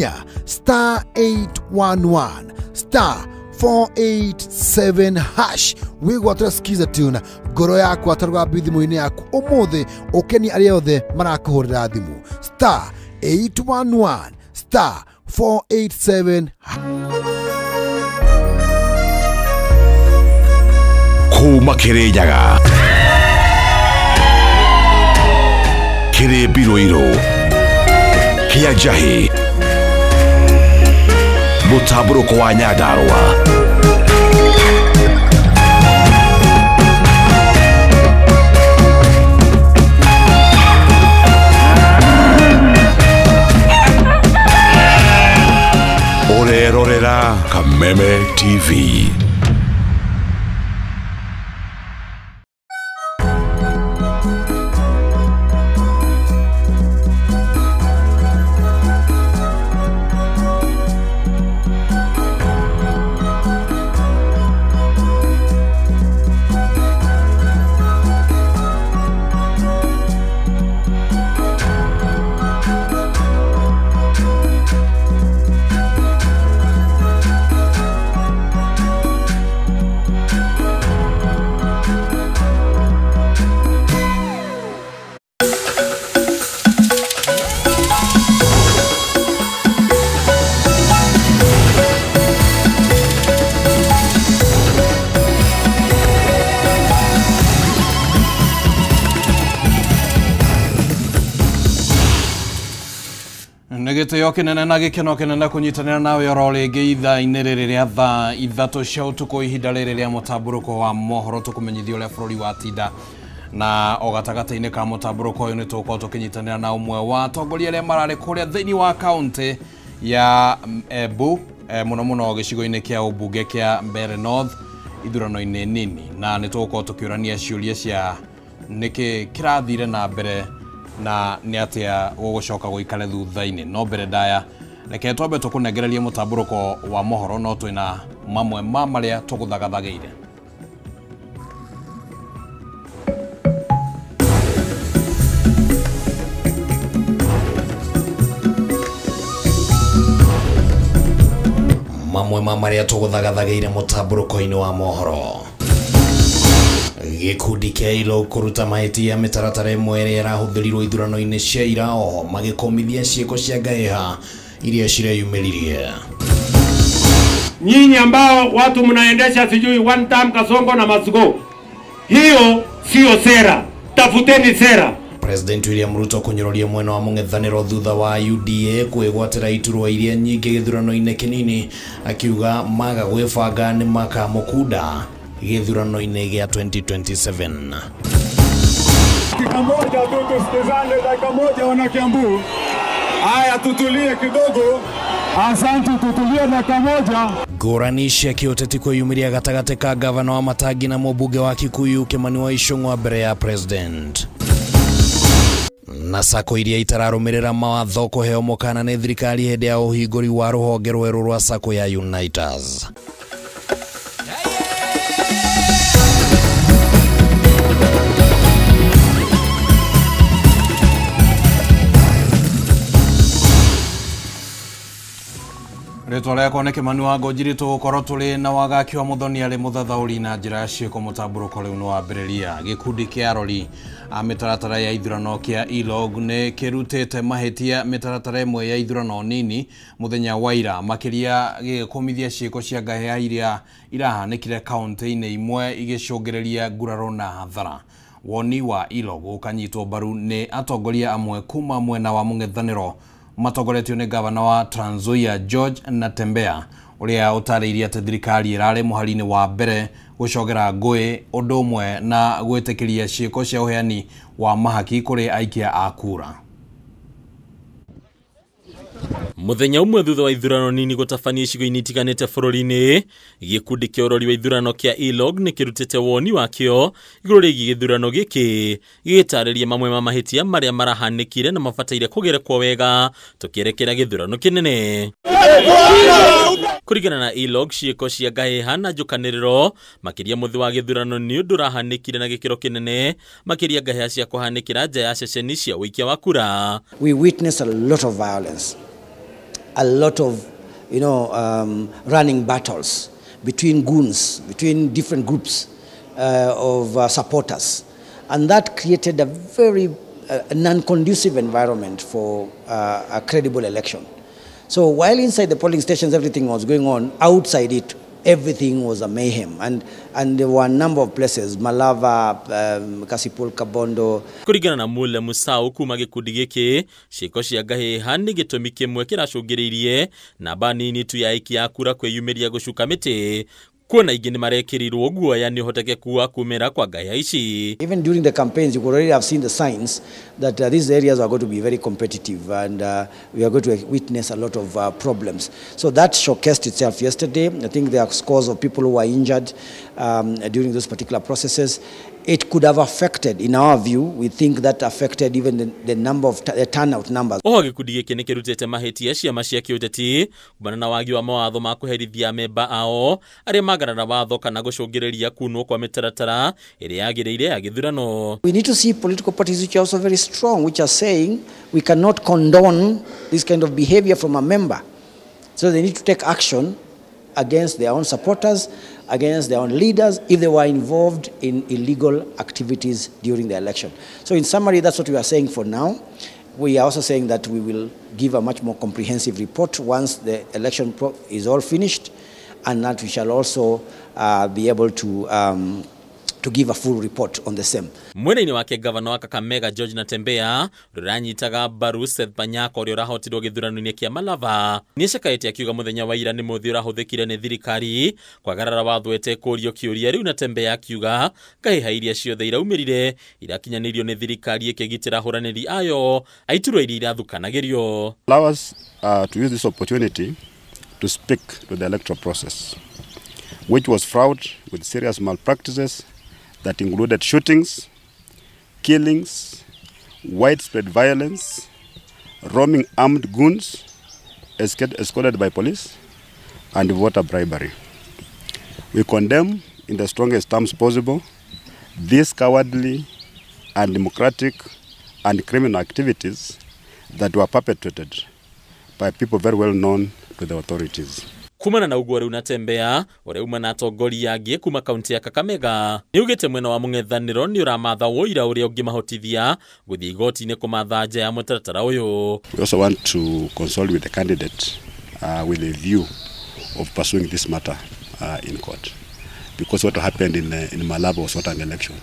Hihinya star 811 star 487 hash wigwatĩre Skiza tune ngoro yaku atarũgambi thimũ-inĩ yaku ũmũthĩ ũkenie arĩa othe marakũhũrĩra thimũ star 811 star 487. Kuma Kirinyaga kĩrĩ mbirũirũ kĩa njahĩ mũtambũrũko wa Nyandarũa. Ũrerorera Kameme TV. Gĩtĩo kĩnene na gĩkeno kĩnene kũnyitanĩra nawe oro rĩngĩ ithaa-inĩ rĩrĩ rĩa thaa 3 cia ũtukũ, ihinda rĩrĩ rĩa mũtambũrũko wa mohoro tũkũmenyithia ũrĩa bũrũri watinda. Na o gatagatĩ-inĩ ka mũtambũrũko ũyũ nĩ tũgũkorwo tũkĩnyitanĩra na ũmwe wa atongoria arĩa mararĩ kũrĩa thĩinĩ wa kaũntĩ ya Embu, mũno mũno gĩcigo-inĩ kĩa ũmbunge kĩa Mbeere North ithurano-inĩ nini, na nĩ tũgũkorwo tũkĩũrania ciũria cia nĩkĩ kĩrathire na mbere na nĩ atĩa gũgũcoka gũikare thutha-inĩ. No mbere ndaya reke twambe tũkũnengererie mũtambũrũko wa mohoro, no twĩna mamwe ma marĩa tũgũthagathagĩire. Mamwe ma marĩa tũgũthagathagĩire mũtambũrũko-inĩ wa mohoro: gĩkundi kĩa ILO kũruta mahĩtia mĩtaratara ĩmwe ĩrĩa ĩrahũthĩrirwo ithurano-inĩ cia ira, oho magĩkũmithia ciĩko cia ngahĩha iria cireyumĩririe. Nyinyi ambao watu mnaendesha sijui one time Kasongo na Masugo, hiyo sio sera, tafuteni sera. President William Ruto kũnyũrũria mwena wa mũng'ethanĩro thutha wa UDA kwĩgwatĩra iturwa iria nyingĩ gĩthurano-inĩ kĩnini, akiuga maga gwĩbanga nĩ makamũkunda gĩthurano-inĩ gĩa 2027. Dakika moja tu tusikizane, dakika moja wana Kiambu. Haya, tutulie kidogo. Asante, tutulie dakika moja. Ngũrani cia kĩũteti kwĩyumĩria gatagatĩ ka gavana wa Matangi na mũmbunge wa Kikuyu Kimani wa Ichung'wa mbere ya president. Na sako iria itararũmĩrĩra mawatho kũheo mũkana nĩ thirikari hĩndĩ ya ũhingũri wa rũhonge rwerũ rwa sako ya Uniters. Rĩtwa rĩakwa nĩ Kimani wa Ngũnjiri, tũgũkorwo tũrĩ na wagaki wa Mũthoni arĩ mũthathaũri na njĩra ya ciĩko. Mũtambũrũko rĩu nĩ wambĩrĩria. Gĩkundi kĩa arori a mĩtaratara ya ithurano kĩa ILOG nĩ kĩrutĩte mahĩtia mĩtaratara ĩmwe ya ithurano nini mũthenya wa ira, makĩria gĩgĩkũmithia ciĩko cia ngahĩha iria irahanĩkire kaũntĩ-inĩ imwe igĩcũngĩrĩria nguraro na hathara. Woni wa ILOG ũkanyitwo mbaru nĩ atongoria amwe kuma mwena wa mũng'ethanĩro matongoretio nĩ gavana wa Trans Nzoia George Natembeya, ũrĩa ũtarĩirie atĩ thirikari ĩrarĩ mũhari-inĩ wa mbere gũcogera ngũĩ ũndũ ũmwe na gwĩtĩkĩria ciĩko cia ũheani wa mahaki kũrĩ aikia a kura. Mũthenya ũmwe thutha wa ithurano nini gũtabania icigo-inĩ itiganĩte bũrũri-inĩ, gĩkundi kĩa ũrori wa ithurano kĩa ILOG nĩ kĩrutĩte woni wakĩo igũrũ rĩgiĩ gĩthurano gĩkĩ, gĩgĩtarĩria mamwe ma mahĩtia marĩa marahanĩkire na mabataire kũgerekwo wega tũkĩerekera gĩthurano kĩnene. Kũringana na ILOG, ciĩko cia ngahĩha na njũkanĩrĩro makĩria mũthĩ wa gĩthurano nĩ ũndũ ũrahanĩkire na gĩkĩro kĩnene, makĩria ngahĩha cia kũhanĩkĩra nja ya ceceni cia ũikia wa kura. We witnessed a lot of violence. a lot of, running battles between goons, between different groups of supporters. And that created a very non-conducive environment for a credible election. So while inside the polling stations everything was going on, outside it everything was a mayhem. And there were a number of places, Malava, Kasipul, Kabondo. Kũringana na Mule Musau kuma gĩkundi gĩkĩ, ciĩko cia ngahĩha nĩ gĩtũmi kĩmwe kĩracũngĩrĩirie namba nini tu ya aikia a kura kwĩyumĩria gũcuka mĩtĩ, kuona ingĩ nĩmarekĩrirwo guoya nĩ ũhotekeku wa kumĩra kwa ngahĩha ici. Even during the campaigns, you could already have seen the signs that these areas are going to be very competitive and we are going to witness a lot of problems. So that showcased itself yesterday. I think there are scores of people who were injured during those particular processes. It could have affected, in our view, we think that affected even the number of the turnout numbers. Oho gĩkundi gĩkĩ nĩ kĩrutĩte mahĩtia ciama cia kĩũteti kumana na wagi wa mawatho ma kũherithia memba ao arĩa magarara watho kana gũcũngĩrĩria kunwo kwa mĩtaratara ĩrĩa yagĩrĩire ya gĩthurano. We need to see political parties which are also very strong, which are saying we cannot condone this kind of behavior from a member. So they need to take action against their own supporters, against their own leaders, if they were involved in illegal activities during the election. So in summary, that's what we are saying for now. We are also saying that we will give a much more comprehensive report once the election is all finished, and that we shall also be able to give a full report on the same. Mwena-inĩ wake gavana wa Kakamega George Natembeya ũrĩa ũranyitaga mbaru Seth Panyako ũrĩa ũrahotirwo gĩthurano-inĩ kĩa Malava nĩacakaĩte akiuga mũthenya wa ira nĩ mũthĩ ũrahũthĩkire nĩ thirikari kwagarara watho ĩtekũrio kĩũria. Rĩu Natembeya akiuga ngahĩha iria ciothe iraumĩrire irakinyanĩirio nĩ thirikari ĩkĩgitĩra ahũranĩri ayo a iturwa iria irathukanagĩrio. Allow us to use this opportunity to speak to the electoral process, which was fraught with serious malpractices that included shootings, killings, widespread violence, roaming armed goons escorted by police, and voter bribery. We condemn in the strongest terms possible these cowardly, undemocratic, and criminal activities that were perpetrated by people very well known to the authorities. Kumana na ũguo rĩu Natembeya ũrĩa uma na atongoria angĩ kuma kaunti ya Kakamega nĩaugĩte mwena wa mũng'ethanĩro nĩ ũramatha ũira ũrĩa ũngĩmahotithia gũthiĩ igoti-inĩ kũmatha nja ya mũtaratara ũyũ. We also want to consult with the candidate with a view of pursuing this matter in court, because what happened in Malava was not an election.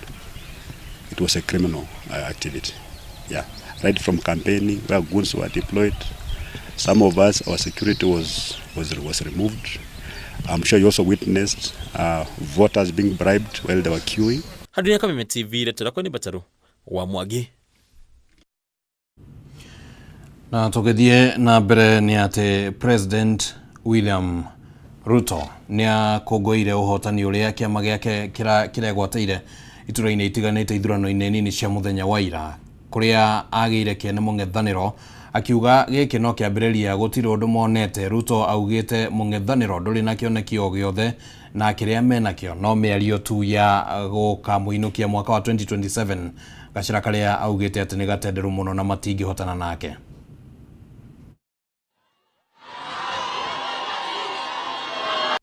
It was a criminal activity. Yeah, right from campaigning where goons were deployed. Some of us, our security was removed. I'm sure you also witnessed voters being bribed while they were queuing. Hadunia Kameme TV, retera ni Bataru wa Mwagi. Na tũgĩthiĩ na mbere nĩ atĩ President William Ruto nĩ akũngũĩire ũhotani ũrĩa kĩama gĩake kĩregwatĩire itura-inĩ itiganĩte ithurano-inĩ nini cia mũthenya wa ira kũrĩa agĩire kĩene mũng'ethanĩro akiuga gĩkĩ no kĩambĩrĩria gũtirĩ ũndũ monete. Ruto augĩte mũng'ethanĩro ndũrĩ na kĩoneki o gĩothe na kĩrĩa menakĩo no mĩario tu ya gũkamũinũkia mwaka wa 2027 gacĩra karĩa augĩte atĩ nĩ gatenderu mũno na matingĩhotana nake.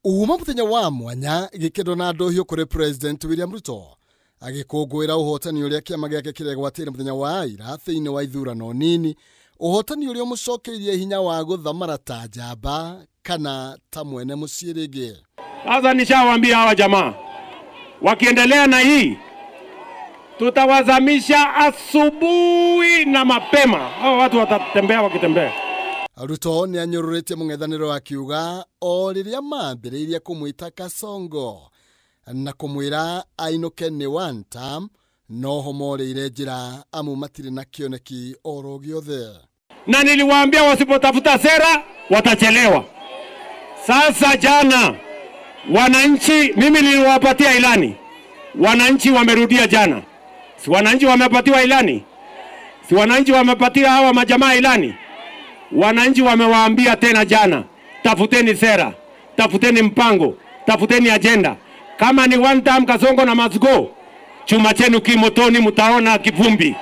Uma mũthenya wa mwanya gĩkĩndwo na ndohio kũrĩ President William Ruto agĩkũngũĩra ũhotani ũrĩa kĩama gĩake kĩregwatĩire mũthenya wa ira thĩinĩ wa ithurano nini, ũhotani ũrĩa ũmũcokeirie hinya wa gũthamara ta njamba kana ta mwene mũciĩ rĩngĩ. Sasa nishawaambia hawa jamaa wakiendelea na hii tutawazamisha asubuhi na mapema. Hawa watu watatembea wakitembea. Ruto nĩ anyũrũrĩtie mũng'ethanĩro akiuga o rĩrĩa mambĩrĩirie kũmwĩta Kasongo na kũmwĩra ainũke nĩ one term noho morĩire njĩra amu matirĩ na kĩoneki oro gĩothe. Na niliwaambia wasipotafuta sera watachelewa. Sasa jana wananchi, mimi niliwapatia ilani, wananchi wamerudia jana. Si wananchi wamepatiwa ilani? Si wananchi wamepatia hawa majamaa ilani? Wananchi wamewaambia tena jana, tafuteni sera, tafuteni mpango, tafuteni agenda. Kama ni one time Kasongo na must go, chuma chenu kimotoni, mtaona kivumbi.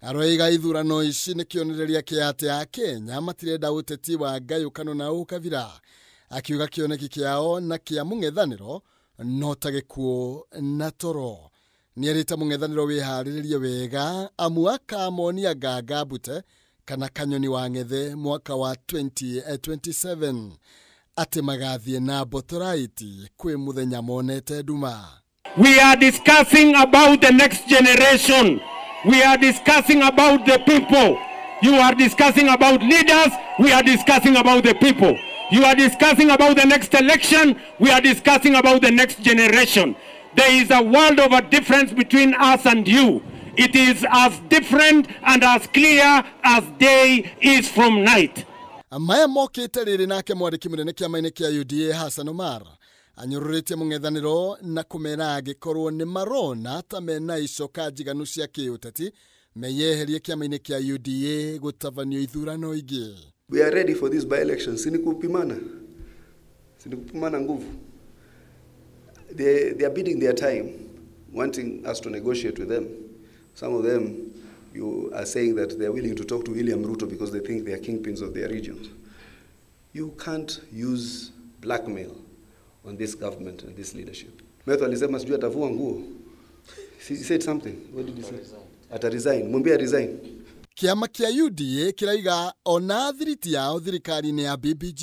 Aroiga ithurano ici nĩ kĩonereria kĩa atĩ Akenya matirenda ũteti wa ngayũkano na ũkabira, akiuga kĩoneki kĩao na kĩa mũng'ethanĩro no ta gĩkuũ na toro. Nĩerĩte mũng'ethanĩro wĩharĩrĩrie wega amu akamonia nganga mbute kana kanyoni wa ng'ethe mwaka wa 2027 atĩ magathiĩ na mbotoraiti kwĩ mũthenya monete nduma. We are discussing about the next generation. We are discussing about the people. You are discussing about leaders. We are discussing about the people. You are discussing about the next election. We are discussing about the next generation. There is a world of a difference between us and you. It is as different and as clear as day is from night. Maya mokĩte rĩrĩ nake mwandĩki mũnene kĩama-inĩ kĩa UDA Hassan Omar anyũrũrĩtie mũng'ethanĩro na kũmera angĩkorwo nĩ marona ta mena icoka njiganu cia kĩũteti meyeherie kĩama-inĩ kĩa UDA gũtabanio ithurano ingĩ. We are ready for this by-election. Si ni kupimana. Si ni kupimana nguvu. They are bidding their time, wanting us to negotiate with them. Some of them, you are saying that they are willing to talk to William Ruto because they think they are kingpins of their regions. You can't use blackmail on this government and this leadership. Methu alisema sijui atavua nguo. He said something. What did he say? Ata resign. Mwambie resign. Kĩama kĩa UDA kĩraiga ona thiriti yao thirikari-inĩ ya BBG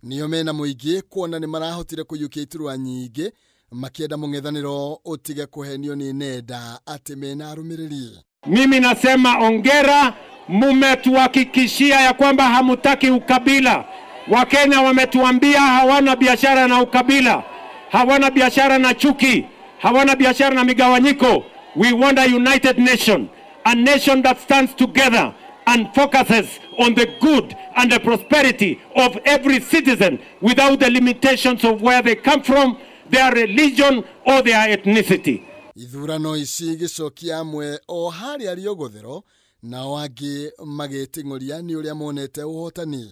nĩo mena mũingĩ kuona nĩ marahotire kũiyũkia iturwa nyingĩ makĩenda mũng'ethanĩro ũtige kũhenio nĩ nenda atĩ mena arũmĩrĩri. Mimi nasema ongera, mumetuhakikishia ya kwamba hamutaki ukabila. Wakenya wametuambia hawana biashara na ukabila, hawana biashara na chuki, hawana biashara na migawanyiko. We want a united nation, a nation that stands together and focuses on the good and the prosperity of every citizen without the limitations of where they come from, their religion or their ethnicity. Ithurano ici gĩcokia amwe o harĩa rĩogothero nao angĩ magĩting'ũria nĩ ũrĩa monete ũhotani.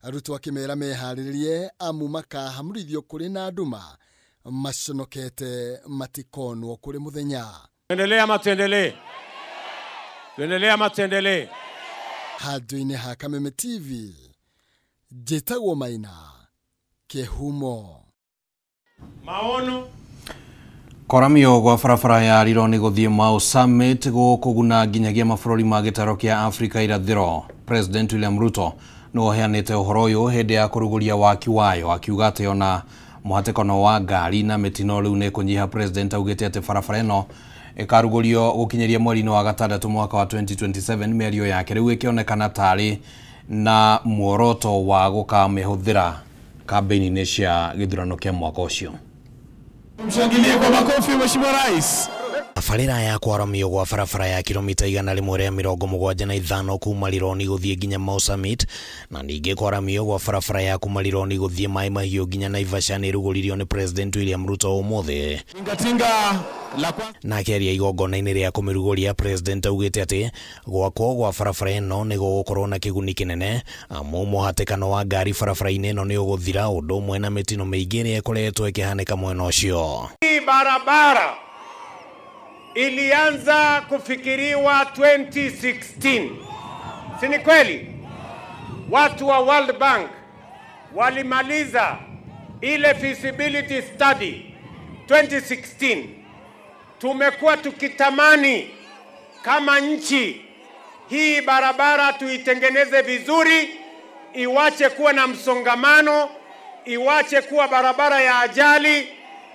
Arutwo akĩmera meharĩrĩrie amu makahamũrithio kũrĩ na nduma maconokete matikonwo kũrĩ mũthenya. Tuendelee ama tuendelee? Tuendelee ama tuendelee? Handũ-inĩ ha Kameme TV, njĩtagwo Maina Kĩhumo. Maono Koramio gwa barabara ya Rironi gũthiĩ Mau Summit gũkũguna nginyagia mabũrũri ma gĩtaro kĩa Afrika irathĩro. President William Ruto nĩwe ũheanĩte ũhoro ũyũ hĩndĩ ya kũrugũria waki wayo, akiuga atĩ ona mũhatĩkano wa ngari na mĩtino rĩu nĩ kũnyiha. President augĩte atĩ barabara ĩno ĩkarugũrio gũkinyĩria mweri-inĩ wa gatandatũ mwaka wa 2027, mĩario yake rĩu ĩkĩonekana tarĩ na muoroto wa gũkamĩhũthĩra kambĩini-inĩ cia gĩthurano kĩa mwaka ũcio. Mshangilie kwa makofi Mheshimiwa Rais. Tabarĩra ya kwaramio gwa barabara ya kilomita 175 kuma Rironi gũthiĩ nginya Mau Summit na ningĩ kwaramio gwa barabara ya kuma Rironi gũthiĩ Mai Mahiũ nginya Naivasha nĩ ĩrugũririo nĩ President William Ruto ũmũthĩ. Na akĩaria igongona-inĩ rĩa kũmĩrugũria, President augĩte atĩ gwakwo gwa barabara ĩno nĩ gũgũkorwo na kĩguni kĩnene amu mũhatĩkano wa ngari barabara-inĩ ĩno nĩ ũgũthira ũndũ ũmwe na mĩtino mĩingĩ ĩrĩa ĩkoretwo ĩkĩhanĩka mwena ũcio. Hii barabara ilianza kufikiriwa 2016. Si ni kweli? Watu wa World Bank walimaliza ile feasibility study 2016. Tumekuwa tukitamani kama nchi hii barabara tuitengeneze vizuri, iwache kuwa na msongamano, iwache kuwa barabara ya ajali,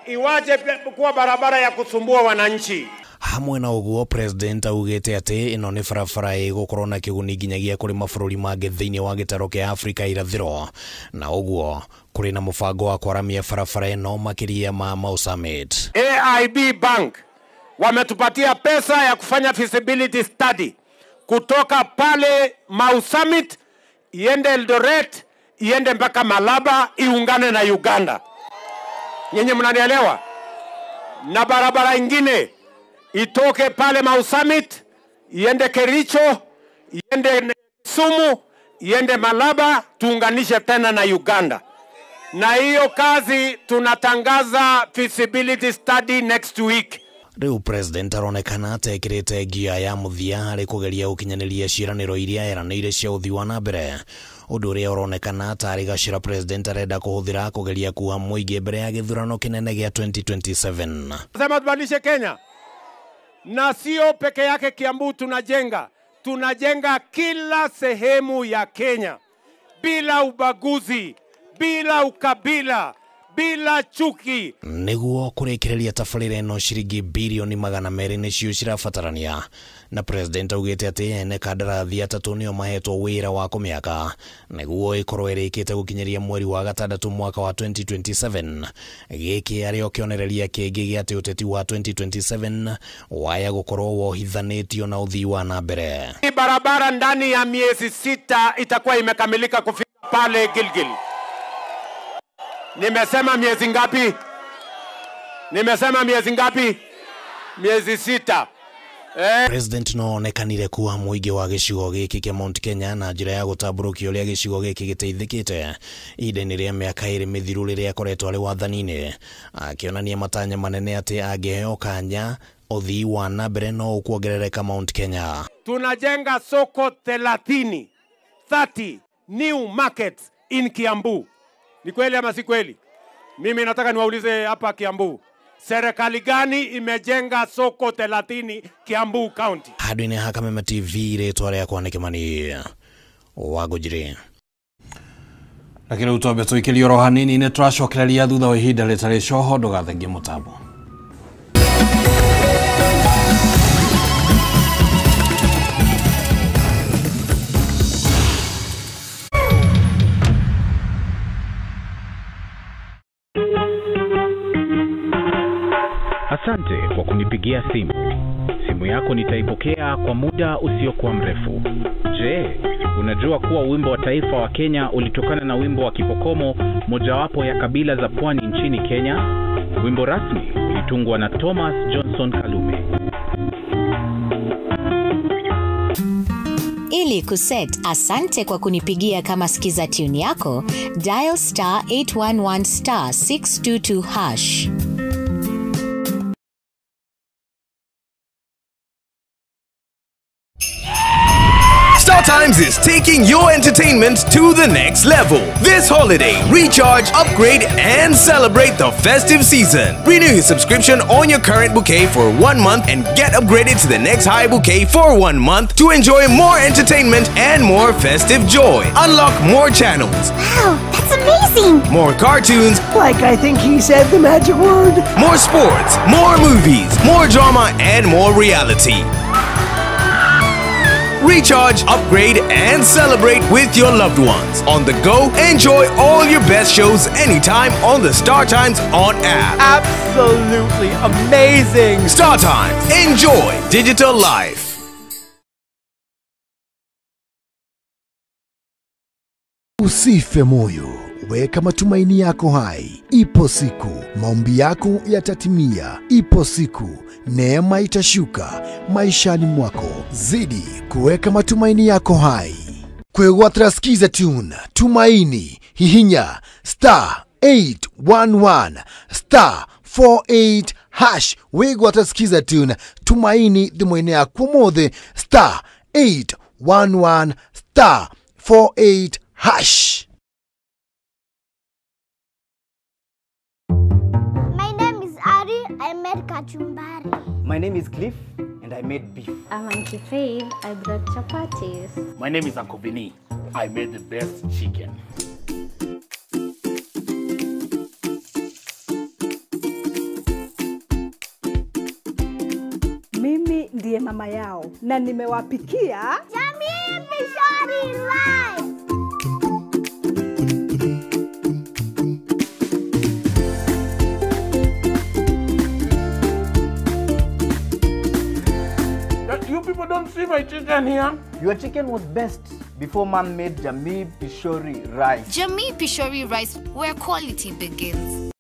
iwache kuwa barabara ya kusumbua wananchi. Hamwe na ũguo, President augĩte atĩ ĩno nĩ barabara ĩgũkorwo na kĩguni nginyagia kũrĩ mabũrũri mangĩ thĩinĩ wa gĩtaro kĩa Afrika irathĩro, na ũguo kũrĩ na mũbango wa kwaramia barabara ĩno makĩria ma Mau Summit. AIB Bank wametupatia pesa ya kufanya feasibility study kutoka pale Mau Summit iende Eldoret, iende mpaka Malaba, iungane na Uganda. Nyinyi mnanielewa? Na barabara ingine itoke pale Mau Summit, iende Kericho, iende Kisumu, iende Malaba, tuunganishe tena na Uganda. Na hiyo kazi tunatangaza feasibility study next week. Rĩu president aronekana atekĩrĩte ngia ya mũthia harĩ kũgeria gũkinyanĩria ciĩranĩro iria eranĩire cia ũthii wa na mbere, ũndũ ũrĩa ũronekana tarĩ gacĩra president arenda kũhũthĩra kũgeria kuha mũingĩ mbere ya gĩthurano kĩnene gĩa 2027. Sema tubadilishe Kenya, na sio peke yake Kiambu tunajenga, tunajenga kila sehemu ya Kenya bila ubaguzi, bila ukabila, bila chuki. Nĩguo kũrĩkĩrĩria tabarĩra ĩno ciringi birioni 200 nĩcio cirabatarania, na president augĩte atĩ ene kandarathi atatũ nĩo mahetwo wĩra wa kũmĩaka nĩguo ĩkorwo ĩrĩkĩte gũkinyĩria mweri wa gatandatũ mwaka wa 2027. Gĩkĩ arĩ o kĩonereria kĩngĩ gĩa atĩ ũteti wa 2027 waya gũkorwo wohithanĩtio na ũthii wa na mbere. Barabara ndani ya miezi 6 itakuwa imekamilika kufika pale Gilgil. Nimesema miezi ngapi? Nimesema miezi ngapi? Miezi 6. President no onekanire kuwa mũingĩ wa gĩcigo gĩkĩ kĩa Mount Kenya na njĩra ya gũtambũrũkia ũrĩa gĩcigo gĩkĩ gĩteithĩkĩte ihinda-inĩ rĩa mĩaka 2 mĩthiru rĩrĩa akoretwo arĩ wathani-inĩ, akĩonania matanya manene atĩ angĩheo kanya ũthii wa na mbere no ũkuongerereka Mount Kenya. Tunajenga soko 30 new markets in Kiambu. Ni kweli ama si kweli? Mimi nataka niwaulize hapa Kiambu, serikali gani imejenga soko 30 Kiambu County? Handũ-inĩ ha Kameme TV rĩtwa rĩakwa nĩ Kimani Wangũnjiri. Lakini twambe tũikĩrie oro hanini nĩ tũracokereria thutha wa ihinda rĩtarĩ coho, ndũgathengie mũtambo. Asante kwa kunipigia simu. Simu yako nitaipokea kwa muda usiokuwa mrefu. Je, unajua kuwa wimbo wa taifa wa Kenya ulitokana na wimbo wa Kipokomo, mojawapo ya kabila za pwani nchini Kenya? Wimbo rasmi ulitungwa na Thomas Johnson Kalume. Ili kuset asante kwa kunipigia kama skiza tune yako, dial star 811 star 622 hash. Star Times is taking your entertainment to the next level. This holiday, recharge, upgrade, and celebrate the festive season. Renew your subscription on your current bouquet for 1 month and get upgraded to the next high bouquet for 1 month to enjoy more entertainment and more festive joy. Unlock more channels. Wow, that's amazing! More cartoons. Like I think he said the magic word. More sports, more movies, more drama, and more reality. Recharge, upgrade, and celebrate with your loved ones. On the go, enjoy all your best shows anytime on the Star Times On app. Absolutely amazing! Star Times, enjoy digital life. Usife moyo, weka matumaini yako hai. Ipo siku maombi yako yatatimia. Ipo siku neema itashuka maishani mwako. Zidi kuweka matumaini yako hai. Kwegwatira Skiza Tune, Tumaini, hihinya star 811 star 48 hash. Wegwatira Skiza Tune, Tumaini thimũ-inĩ yaku ũmũthĩ star 811 star 48 hash. My name is Ari. I made kachumbari. My name is Cliff, and I made beef. I'm Auntie Faith. I brought chapatis. My name is Uncle Vinny. I made the best chicken. Mimi ndiye mama yao na nimewapikia Jamii Pishori Rice. You people don't see my chicken here. Your chicken was best before man made Jamii Pishori Rice. Jamii Pishori Rice, where quality begins.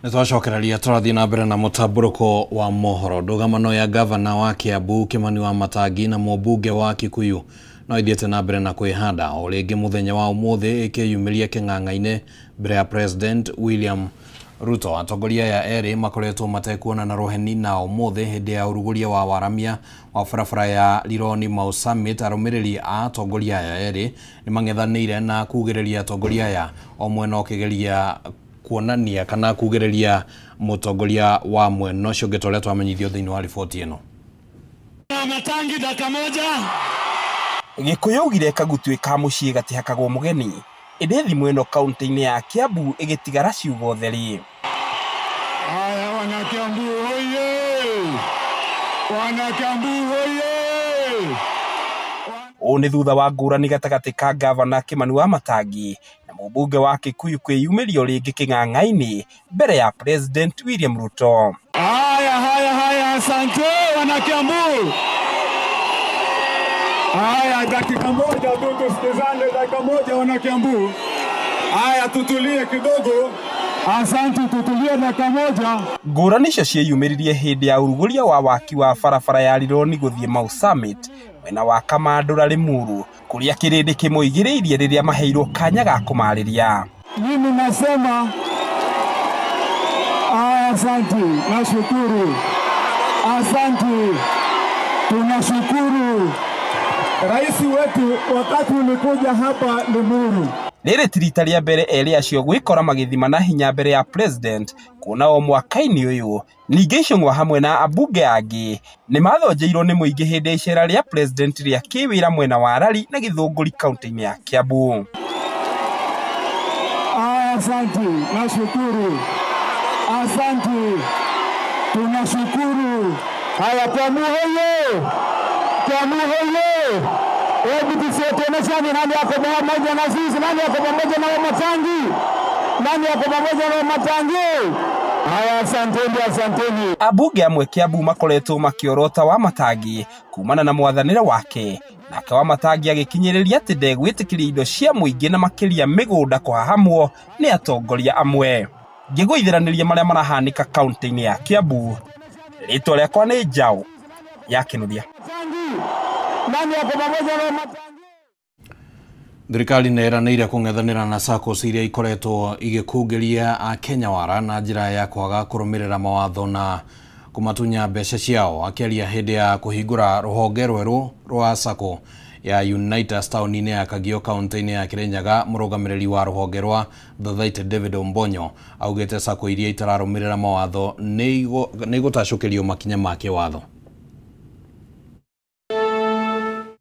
Nĩtwacokereria tũrathiĩ na mbere na mũtambũrũko wa mohoro. Ndũgamano ya gavana wa Kiambu Kimani wa Matangi na mũmbunge wa Kikuyu no ithiĩte na mbere na kwĩhanda o rĩngĩ mũthenya wa ũmũthĩ ĩkĩyumĩria kĩng'ang'a-inĩ mbere ya President William Ruto. Atongoria aya erĩ makoretwo matekuonana rũheni na ũmũthĩ hĩndĩ ya ũrugũria wa waramia wa barabara ya Rironi Mau Summit. Arũmĩrĩri a atongoria aya erĩ nĩmang'ethanĩire na kugĩrĩria atongoria aya o mwena ũkĩgeria kuonania kana kugĩrĩria mũtongoria wa mwena ũcio ũngĩ ta ũrĩa twamenyithio thĩinĩ wa riboti ĩno. Matangi dakika moja. Gĩkũyũ augire kagutuĩ ka mũciĩ gatihakagwo mũgeni ĩndĩ thimũ ĩno kaunti-inĩ ya Kiambu ĩgĩtigara ciugo theri. Haya, wana Kiambu hoye! Wana Kiambu hoye! Ũũ nĩ thutha wa ngũrani gatagatĩ ka gavana Kimani wa Matangi na mũmbunge wa Kikuyu kwĩyumĩria rĩngĩ kĩng'ang'a-inĩ mbere ya President William Ruto. Haya, haya, haya, asante wana Kiambu. Haya, dakika moja tu tusikizane, dakika moja wana Kiambu. Haya, tutulie kidogo. Asante, tutulie dakika moja. Ngũrani icio cieyumĩririe hĩndĩ ya ũrugũria wa waki wa barabara ya Rironi gũthiĩ Mau Summit mwena wa Kamandũra Limuru kũrĩa kĩrĩndĩ kĩmoigĩrĩirie rĩrĩa maheirwo kanya ga kũmarĩria. Mimi nasema asante, nashukuru. Asante, tunashukuru. Rais wetu wakati ulikuja hapa Limuru. Rĩrĩ ti rita rĩa mbere erĩ acio gwĩkora magĩthima na hinya mbere ya president kuona o mwaka-inĩ ũyũ. Ningĩ Icũng'wa hamwe na ambunge angĩ nĩ mathonjeirwo nĩ mũingĩ hĩndĩ ya icera rĩa president rĩa kĩwĩra mwena wa Rari na Gĩthũngũri kaunti-inĩ ya Kiambu. Asante, nashukuru. Asante, tunashukuru. Haya, Kiambu hoye! Kiambu hoye! Hebu tusionyeshane nani yako pamoja na sisi, nani yako pamoja na Matangi, nani yako pamoja na Matangi. Haya, asanteni, asanteni. Ambunge amwe Kiambu makoretwo makĩorota wa Matangi kumana na mwathanĩre wake, nake wa Matangi agĩkinyĩrĩria atĩ ndegwĩtĩkĩria indo cia mũingĩ na makĩria mĩgũnda kũhahamwo nĩ atongoria amwe. Ngĩgũithiranĩria marĩa marahanĩka kaunti-inĩ ya Kiambu, rĩtwa rĩakwa nĩ Njaũ ya Kĩnuthia. Thirikari nĩ ĩranĩire kũng'ethanĩra na SACCOs iria ikoretwo igĩkungĩria akenya wara na njĩra ya kwaga kũrũmĩrĩra mawatho na kũmatunya mbeca ciao. Akĩaria hĩndĩ ya kũhingũra rũhonge rwerũ rwa SACCO ya Unitas taũni-inĩ ya Kagio kaunti-inĩ ya Kirinyaga, mũrũgamĩrĩri wa rũhonge rwa Thathaite David Ombonyo augĩte SACCO iria itararũmĩrĩra mawatho nĩ igũtacũkĩrio makinya ma kĩwatho.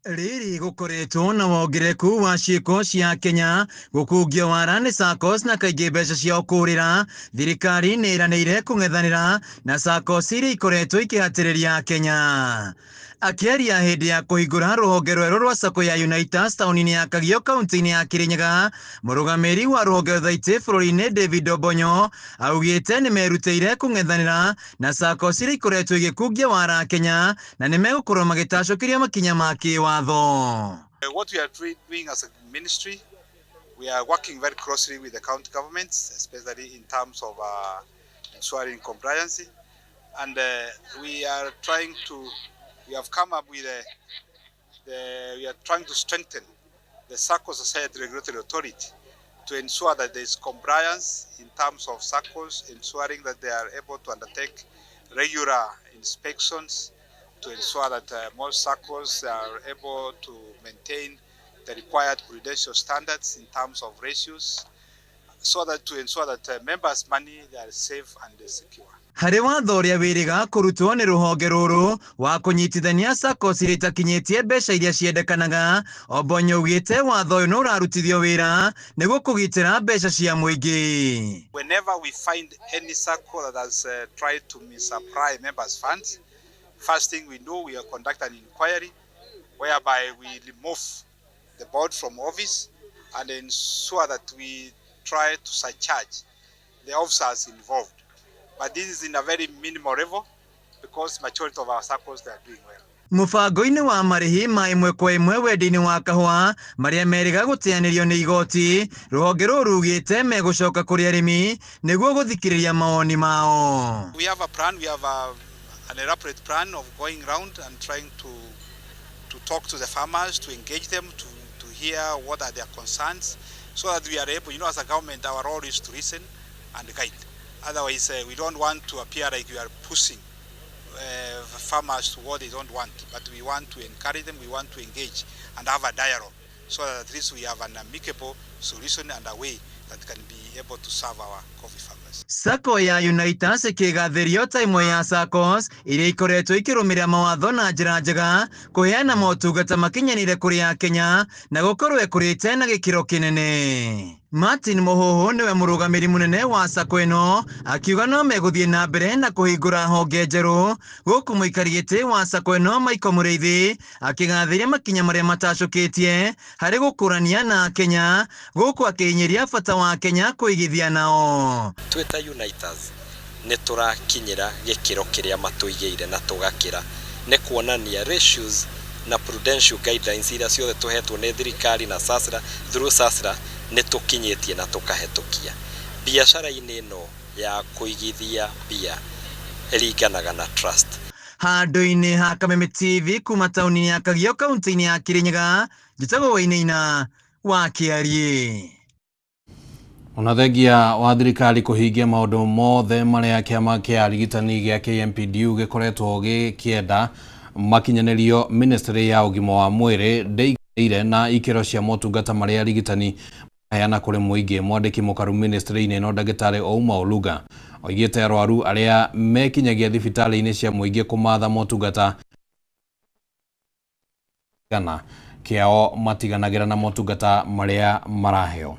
Rĩrĩ gũkoretwo na wongerereku wa ciĩko cia Kenya gũkungia wara nĩ SACCOs na kaingĩ mbeca ciao kũrĩra. Thirikari nĩ ĩranĩire kũng'ethanĩra na SACCOs iria ikoretwo ikĩhatĩrĩria Kenya. Akĩaria hĩndĩ ya kũhingũra rũhonge rwerũ rwa SACCO ya Unitas taũni-inĩ ya Kagio kaunti-inĩ ya Kirinyaga, mũrũgamĩrĩri wa rũhonge Thathaite bũrũri-inĩ David Obonyo augĩte nĩ merutĩire kũng'ethanĩra na SACCOs iria ikoretwo igĩkungia wara Kenya na nĩ megũkorwo magĩtacũkĩria makinya ma kĩwatho. What we are doing as a ministry, we are working very closely with the county governments, especially in terms of ensuring compliance, and we are trying to, we have come up with we are trying to strengthen the SACCO Society Regulatory Authority to ensure that there is compliance in terms of SACCOs, ensuring that they are able to undertake regular inspections to ensure that most SACCOs are able to maintain the required prudential standards in terms of ratios, so that to ensure that members' money they are safe and secure. Harĩ watho ũrĩa wĩrĩga kũrutwo nĩ rũhonge rũrũ wa kũnyitithania SACCOs iria itakinyĩtie mbeca iria ciendekanaga, Obonyo augĩte watho ũyũ nĩ ũrarutithio wĩra nĩguo kũgitĩra mbeca cia mũingĩ. Whenever we find any SACCO that has tried to misapply members' funds, first thing we do, we conduct an inquiry whereby we remove the board from office and ensure that we try to surcharge the officers involved. But this is in a very minimal level because majority of our SACCOs, they are doing well. Mũbango-inĩ wa marĩhi ma ĩmwe kwa ĩmwe wendia-inĩ wa kahũa marĩa merĩga gũteanĩrio nĩ igoti, rũhonge rũrũ rugĩte megũcoka kũrĩ arĩmi nĩguo gũthikĩrĩria mawoni mao. We have a plan, we have an elaborate plan of going round and trying to talk to the farmers, to engage them, to hear what are their concerns, so that we are able, you know, as a government, our role is to listen and guide. Otherwise, we don't want to appear like we are pushing farmers to what they don't want, but we want to encourage them, we want to engage and have a dialogue, so that at least we have an amicable solution and a way that can be able to serve our coffee farmers. Sacco ya Unitas ĩkĩgathĩrio ta ĩmwe ya SACCOs iria ikoretwo ikĩrũmĩrĩra mawatho na njĩra njega kũheana motungata makinyanĩire kũrĩ Akenya na gũkorwo ĩkũrĩte na gĩkĩro kĩnene. Martin Muhuhu niwe mũrũgamĩrĩri mũnene wa SACCO ĩno akiuga no megũthiĩ na mbere na kũhingũra honge njerũ gũkũ mũikari gĩtĩ wa SACCO ĩno Michael Mũrĩithi akĩgathĩria makinya marĩa matacũkĩtie harĩ gũkũrania na Kenya gũkũ akĩhinyĩria bata wa Kenya kũigithia nao. Twĩ ta Unitas nĩ tũrakinyĩra gĩkĩro kĩrĩa matũigĩire na tũgakĩra nĩ kuonania ratios na prudential guidelines iria ciothe tũhetwo nĩ thirikari na SASRA through SASRA nĩ tũkinyĩtie na tũkahetũkia. Biacara-inĩ ĩno ya kũigithia mbia ĩringanaga na trust. Handũ-inĩ ha Kameme TV kuma taũni ya Kagio kaunti-inĩ ya Kirinyaga, njĩtagwo Wainaina wa Kĩariĩ. Ona thengia wa thirikari kũhingia maũndũ mothe marĩa kĩama kĩa arigitani gĩa KMPDU gĩkoretwo gĩkĩenda makinyanĩrio, ministry ya ũgima wa mwĩrĩ ndĩiganĩire na ikĩro cia motungata marĩa arigitani maheana kũrĩ mũingĩ. Mwandĩki mũkaru ministry-inĩ ĩno ndagĩtarĩ Ouma Oluga oigĩte arwaru arĩa mekinyagia thibitarĩ-inĩ cia mũingĩ kũmatha motungata kana kĩao matiganagĩra na motungata marĩa maraheo.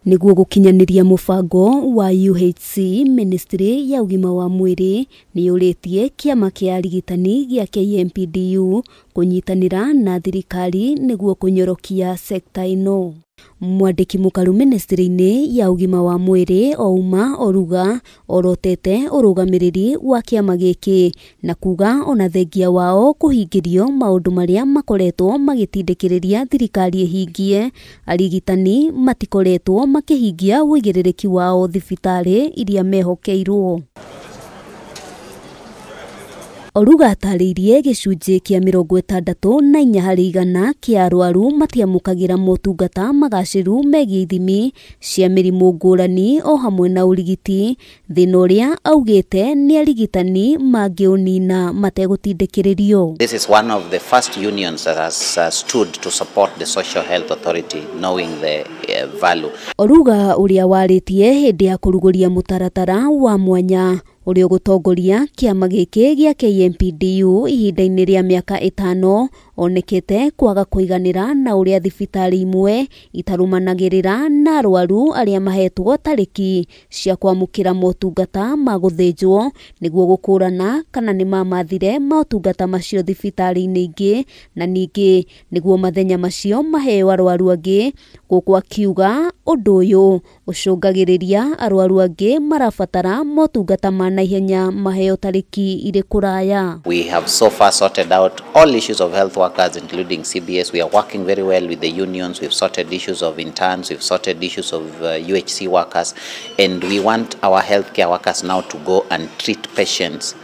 Nĩguo gũkinyanĩria mũbango wa UHC, Ministry ya ũgima wa mwĩrĩ nĩyũrĩtie kĩama kĩa arigitani gĩa KMPDU kũnyitanĩra na thirikari nĩguo kũnyorokia sekta ĩno. Mwandĩki mũkaru ministry-inĩ ya ũgima wa mwĩrĩ Ouma Oluga orotete ũrũgamĩrĩri wa kĩama gĩkĩ na kuga ona thengia wao kũhingĩrio maũndũ marĩa makoretwo magĩtindĩkĩrĩria thirikari ĩhingie, arigitani matikoretwo makĩhingia ũigĩrĩrĩki wao thibitarĩ iria mehokeirwo. Oluga atarĩirie gĩcunjĩ kĩa 64 harĩ igana kĩa arwaru matiamũkagĩra motungata magacĩru megiĩ ithimi cia mĩrimũ ngũrani o hamwe na ũrigiti, thĩna ũrĩa augĩte nĩ arigitani mangĩũnina mategũtindĩkĩrĩrio. This is one of the first unions that has stood to support the Social Health Authority, knowing the value. Oluga ũrĩa warĩtie hĩndĩ ya kũrugũria mũtaratara wa mwanya ũrĩa ũgũtongoria kĩama gĩkĩ gĩa KMPDU ihinda-inĩ rĩa mĩaka 5 onekete kwaga kũiganĩra na ũrĩa thibitarĩ imwe itarũmanagĩrĩra na arwaru arĩa mahetwo tarĩki cia kwamũkĩra motungata ma gũthĩnjwo nĩguo gũkũrana kana nĩ mamathire motungata macio thibitarĩ-inĩ ingĩ na ningĩ nĩguo mathenya macio maheo arwaru angĩ, gũkũ akiuga ũndũ ũyũ ũcũngagĩrĩria arwaru angĩ marabatara motungata ma naihenya maheo tarĩki irĩ kũraya. We have so far sorted out all issues of health workers, including CBS. We are working very well with the unions. We've sorted issues of interns, we've sorted issues of UHC workers, and we want our healthcare workers now to go and treat patients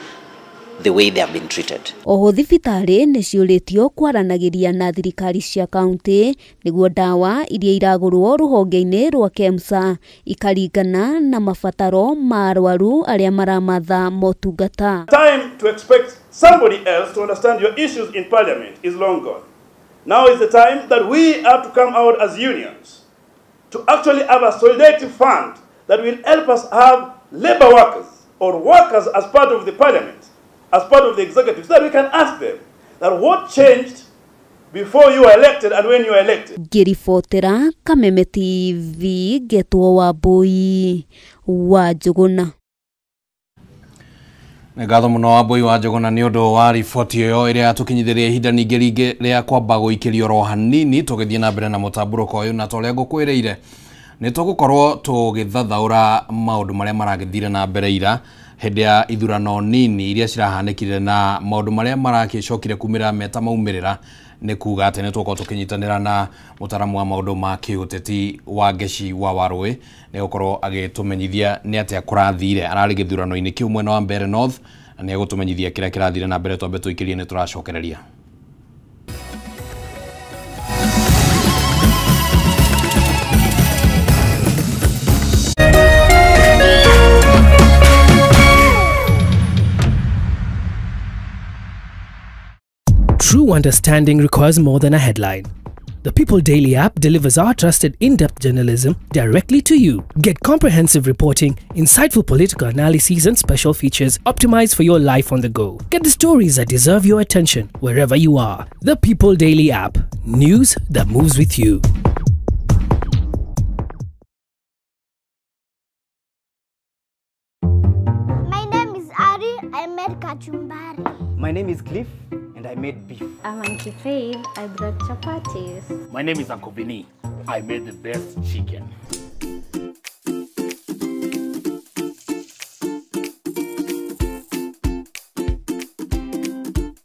the way they have been treated. Oho thibitarĩ nĩciũrĩtio kwaranagĩria na thirikari cia kaunti nĩguo ndawa iria iragũrwo rũhonge-inĩ rwa KEMSA ikaringana na mabataro ma arwaru arĩa maramatha motungata. Time to expect somebody else to understand your issues in parliament is long gone. Now is the time that we have to come out as unions to actually have a solidarity fund that will help us have labor workers or workers as part of the parliament, as part of the executive, so that we can ask them that what changed before you were elected and when you were elected. Ngĩribotera Kameme TV ngetwo Wambui wa Njũgũna. Nĩ ngatho mũno Wambui wa Njũgũna nĩ ũndũ wa riboti ĩyo ĩrĩa yatũkinyithirie ihinda ningĩ rĩngĩ rĩa kwamba gũikĩrio oro hanini tũgĩthiĩ na mbere na mũtambũrũko ũyũ, na ta ũrĩa ngũkwĩrĩire nĩ tũgũkorwo tũgĩthathaũra maũndũ marĩa maragĩthire na mbere ira Hĩndĩ ya ithurano nini iria cirahanĩkire na maũndũ marĩa maragĩcokire kumĩra meta maumĩrĩra nĩ kuga atĩ nĩ tũgũkorwo tũkĩnyitanĩra na mũtaramu wa maũndũ ma kĩũteti wa Ngeci wa Warũĩ nĩ gũkorwo agĩtũmenyithia nĩ atĩa kũrathire. Ararĩ gĩthurano-inĩ kĩu mwena wa Mbeere North na nĩ egũtũmenyithia kĩrĩa kĩrathire na mbere. Twambe tũikĩrie nĩ tũracokereria. True understanding requires more than a headline. The People Daily app delivers our trusted in-depth journalism directly to you. Get comprehensive reporting, insightful political analyses and special features optimized for your life on the go. Get the stories that deserve your attention wherever you are. The People Daily app. News that moves with you. My name is Ari. I made kachumbari. My name is Cliff, and I made beef. I'm Auntie Faith. I brought chapatis. My name is Uncle Vinny. I made the best chicken.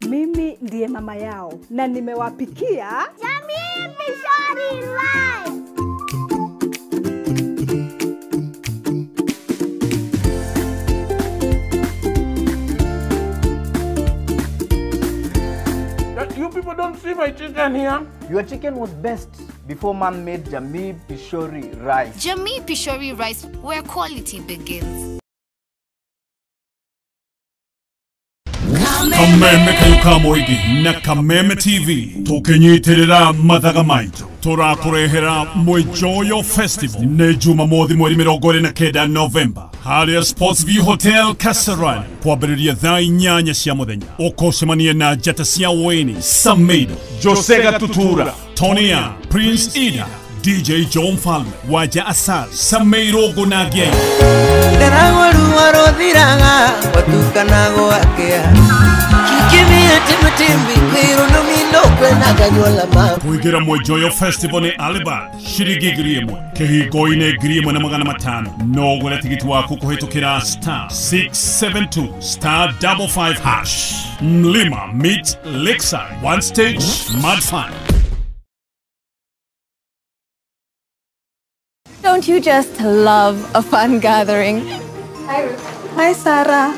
Mimi ndiye mama yao na nimewapikia Jamii Pishori Rice. You people don't see my chicken here. Your chicken was best before mom made Jamii Pishori rice. Jamii Pishori rice, where quality begins. Kameme kayo ka mũingĩ na Kameme TV tũkĩnyitĩrĩra mathaga maitũ tũrakũrehera Mwijoyo Festival nĩ Jumamothi mweri 29 Novemba harĩa Sports View Hotel Kasarani kwambĩrĩria thaa 8 cia mũthenya. Ũkũcemania na njata cia Wayne Samido, Jose Gatutura, Tonya, Prince Ida, DJ John Falme, Waja Asal, Sameiro Gonagie. Kuingira Mwijoyo Festival ni Alibad shiringi 1,000 kĩhingo-inĩ 1,500. No ũgũre tigiti waku kũhĩtũkĩra star 672 star 55 hash. Mlima meet Lakeside, one stage mad fun. Don't you just love a fun gathering? Hi, Ruth. Hi, Sarah.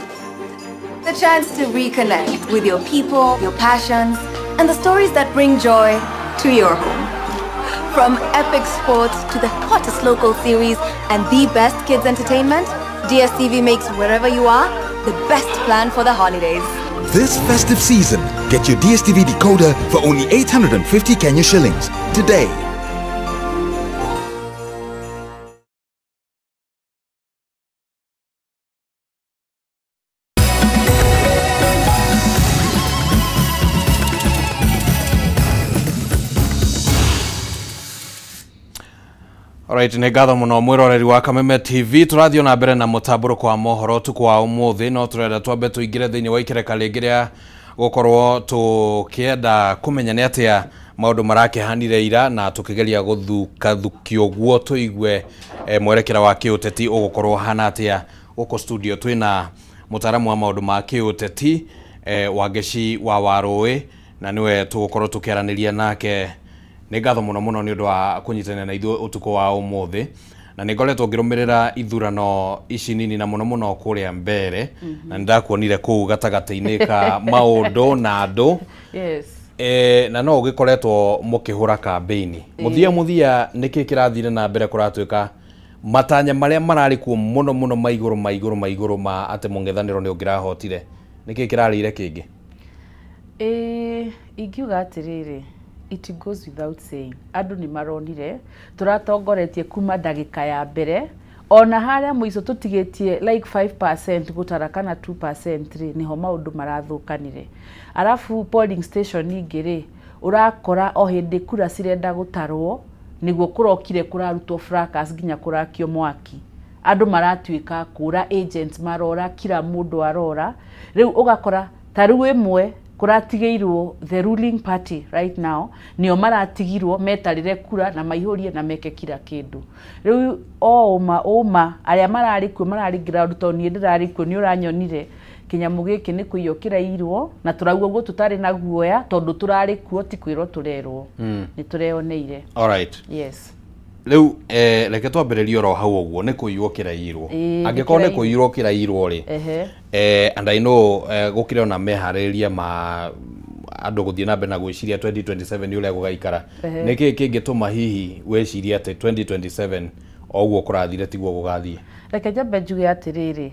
The chance to reconnect with your people, your passions, and the stories that bring joy to your home. From epic sports to the hottest local series and the best kids entertainment, DSTV makes wherever you are the best plan for the holidays. This festive season, get your DSTV decoder for only 850 Kenya shillings today. Alright, nĩ ngatho mũno mwĩroreri wa Kameme TV. Tũrathiĩ na mbere na mũtambũrũko wa mohoro ũtukũ wa ũmũthĩ, no tũrenda twambe tũingĩre thĩinĩ wa ikereka rĩngĩ rĩa gũkorwo tũkĩenda kũmenya nĩ atĩa maũndũ marakĩhanire ira na tũkĩgeria gũthukathukio guo tũigue mwerekera wa kĩũteti ũgũkorwo ũhana atĩa. Gũkũ studio twĩna mũtaaramu wa maũndũ ma kĩũteti Wangeci wa Warũĩ na nĩwe tũgũkorwo tũkĩaranĩria nake. Nĩ ngatho mũno mũno nĩ ũndũ wa kũnyitanĩra na ithuĩ ũtukũ wa ũmũthĩ, na nĩ ngoretwo ngĩrũmĩrĩra ithurano ici nini na mũno mũno kũrĩa Mbeere. Na nĩ ndakuonire kũu gatagatĩ-inĩ ka maũndũ na andũ. Yes. Na no ũgĩkoretwo mũkĩhũra kambĩini mũthia mũthia, nĩkĩ kĩrathire na mbere kũratuĩka matanya marĩa mararĩ kuo mũno mũno ma igũrũ ma igũrũ ma igũrũ ma atĩ mũng'ethanĩro nĩ ũngĩrahotire, nĩkĩ kĩrarĩire kĩngĩ? Ingiuga atĩrĩrĩ, it goes without saying, andũ nĩ maronire tũratongoretie kuma ndagĩka ya mbere ona harĩa mũico tũtigĩtie like 5% gũtara kana 2% rĩ, nĩho maũndũ marathũkanire. Arabu polling station ingĩ rĩ, ũrakora o hĩndĩ kura cirenda gũtarwo nĩguo kũrokire kũrarutwo fracas nginya kũrakio mwaki, andũ maratuĩka kũra, agents marora, kila mũndũ arora. Rĩu ũgakora ta rĩu ĩmwe Kũratigĩirwo the ruling party right now, nĩo maratigirwo metarĩre kura na maihũrie na meke kira kĩndũ. Rĩu o ũma ũma arĩa mararĩ kuo, mararĩ ground, tondũ niĩ ndĩrarĩ kuo, nĩ ũranyonire kĩnyamũ gĩkĩ nĩ kũiywo kĩrairwo, na tũrauga ũguo tũtarĩ na guoya, tondũ tũrarĩ kuo, ti kwĩrwo tũrerwo. Nĩ tũreyoneire. Alright. Yes. Rĩu reke twambĩrĩrie oro hau ũguo, nĩ kũiywo kĩrairwo. Ĩĩ, nĩ Angĩkorwo nĩ kĩrairwo. Kũiywo kĩrairwo rĩ, and I know gũkĩrĩ ona meharĩrĩria ma andũ gũthiĩ na mbere na gwĩciria 2027 ũrĩa gũgaikara. Nĩkĩ kĩngĩtũma hihi wĩcirie atĩ 2027 o ũguo kũrathire tiguo gũgathiĩ? Reke njambe njuge atĩrĩrĩ,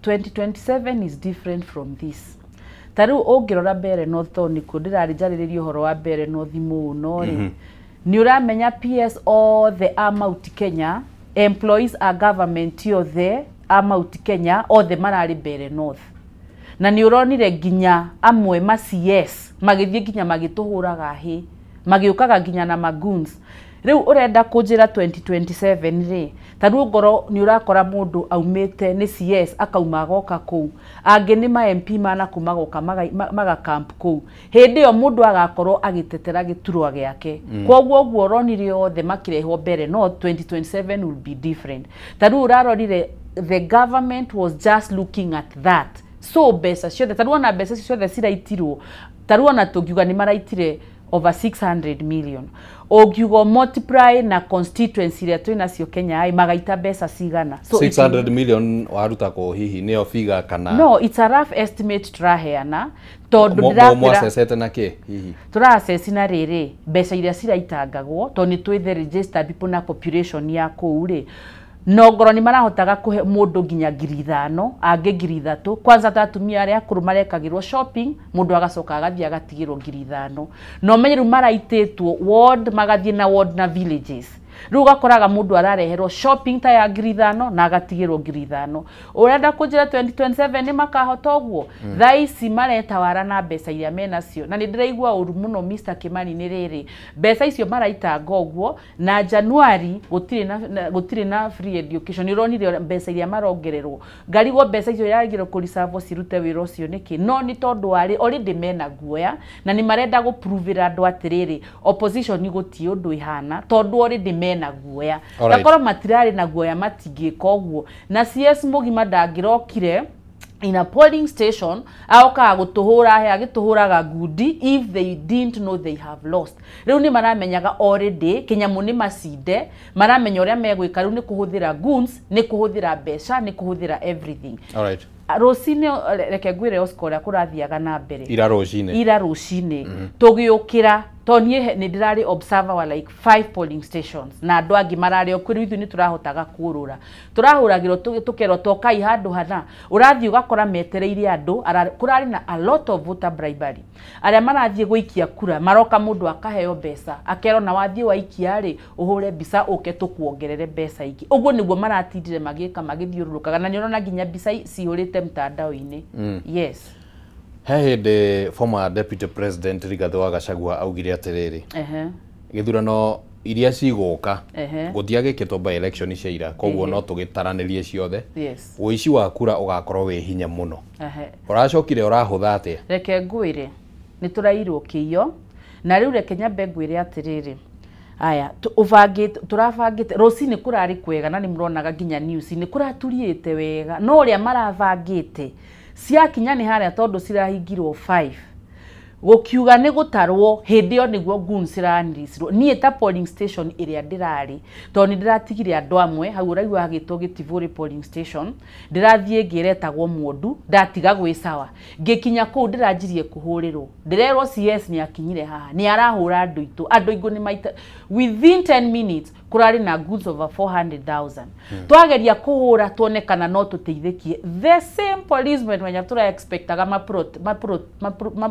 2027 is different from this. Ta rĩu ũngĩrora Mbeere North, tondũ nĩkuo ndĩrarĩ njarĩrĩria ũhoro wa Mbeere North mũno rĩ, nĩ ũramenya PS othe a Mount Kenya, employees a government othe a Mount Kenya othe mararĩ Mbeere North, na nĩ ũronire nginya amwe ma CS magĩthiĩ nginya magĩtũhũraga hĩ, magĩũkaga nginya na magoons. Rĩu ũrenda kũnjĩra 2027 rĩ, ta rĩu ngoro nĩ ũrakora mũndũ aumĩte nĩ CS akauma agoka kũu, angĩ nĩ ma MP mana kũu magoka magakamp kũu, hĩndĩ ĩyo mũndũ agakorwo agĩtetera gĩturwa gĩake. Koguo ũguo ũronire othe makĩrehwo mbere, no 2027 will be different. Ta rĩu ũrarorire the government was just looking at that, so mbeca ciothe, ta rĩu ona mbeca icio ciothe ciraitirwo, ta rĩu ona tũngiuga nĩ maraitire over 600 million, ũngiuga multiply na constituency iria twĩ nacio Kenya ĩ, magaita mbeca cigana? So 600 million waruta kũ hihi? Nĩyo figure kana? No, it's a rough estimate tũraheana, tondũ ndĩrakwĩra Mwacecete na kĩ hihi? Tũraceci na rĩrĩ, mbeca iria ciraitangagwo, tondũ nĩ twĩ the registered people na population ya kũu rĩ, no ngorwo nĩ marahotaga kũhe mũndũ nginya 5,000, angĩ 3,000. Kwanza ta atumia arĩa akũrũ marekagĩrwo shopping, mũndũ agacoka agathiĩ agatigĩrwo 5,000. Na ũmenye rĩu maraitĩtwo ward, magathiĩ na ward na villages. Rĩu ũgakoraga mũndũ arareherwo shopping ta ya 5,000 na agatigĩrwo 5,000. Ũrenda kũnjĩra 2027 nĩ makahota ũguo? Thaa ici maretawara na mbeca iria menacio, na nĩ ndĩraigua ũru mũno, Mr. Kimani, nĩ rĩrĩ, mbeca icio maraitanga ũguo na January gũtirĩ na free education. Nĩ ũronire mbeca iria marongererwo, ngarigwo mbeca icio yagĩrĩirwo kũricarwo cirute wĩra ũcio nĩkĩ? No nĩ tondũ warĩ already mena guoya na nĩ marenda gũpruvĩra andũ atĩrĩrĩ, opposition gũtirĩ ũndũ ĩhana, tondũ already mena guoya. Takorwo matirarĩ na guoya matingĩka ũguo, na CS mũgima ndangĩrokire in a polling station aokaga gũtũhũra he agĩtũhũraga ngundi if they didn't know they have lost. Rĩu nĩ maramenyaga already kĩnyamũ nĩ macinde, maramenya ũrĩa megwĩka. Rĩu nĩ kũhũthĩra goons, nĩ kũhũthĩra mbeca, nĩ kũhũthĩra everything. Alright. Rũcinĩ, reke ngwĩre Oscar ũrĩa kũrathiaga na mbere. Ira rũcinĩ. Ira rũcinĩ tũgĩũkĩra, to niĩ nĩ ndĩrarĩ observer wa like five polling stations, na andũ angĩ mararĩ o kwĩ rĩu ithuĩ nĩ tũrahotaga kũrũra, tũrahũragĩrwo tũkerwo tokai handũ hana, ũrathiĩ ũgakora metereire andũ. Kũrarĩ na a lot of voter bribery. Arĩa marathiĩ gũikia kura maroka, mũndũ akaheo mbeca, akerwo na wathiĩ waikia rĩ, ũhũre mbica ũke tũkuongerere mbeca ingĩ. Ũguo nĩguo maratindire magĩka magĩthiũrũrũkaga, na nĩ ũrona nginya mbica cihũrĩte mtandao-inĩ. Yes. He hĩndĩ former deputy president Rigathĩ wa Gachagua augire atĩrĩrĩ, gĩthurano iria cigũka gũtiagĩkĩtwo by election cia ira, koguo no tũgĩtaranĩrie ciothe, ũici wa kura ũgakorwo wĩ hinya mũno. Ũracokire ũrahũtha atĩa? Reke ngwĩre, nĩ tũrairwo kĩio, na rĩu reke nyambe ngwĩre atĩrĩrĩ, aya ũbangĩte, tũrabangĩte rũcinĩ kũrarĩ kwega, na nĩ mũronaga nginya news nĩ kũraturiĩte wega, no ũrĩa marabangĩte ciakinya nĩ harĩa, tondũ cirahingirwo 5 gũkiuga nĩ gũtarwo, hĩndĩ ĩyo nĩguo goons ciraniricirwo. Niĩ ta polling station ĩrĩa ndĩrarĩ, tondũ nĩ ndĩratigire andũ amwe hau ũraigua hagĩtwo Gĩtivũrĩ polling station, ndĩrathiĩ ĩngĩ ĩretagwo Mwondu, ndatiga gwĩ sawa. Ngĩkinya kũu ndĩranjirie kũhũrĩrwo, ndĩrerwo CS nĩ akinyire haha, nĩ arahũra andũ aitũ, andũ aingĩ nĩ maita. Within 10 minutes kũrarĩ na goods over 400,000. Twageria kũhũra tuone kana no tũteithĩkie, the same policemen menya tũra expectaga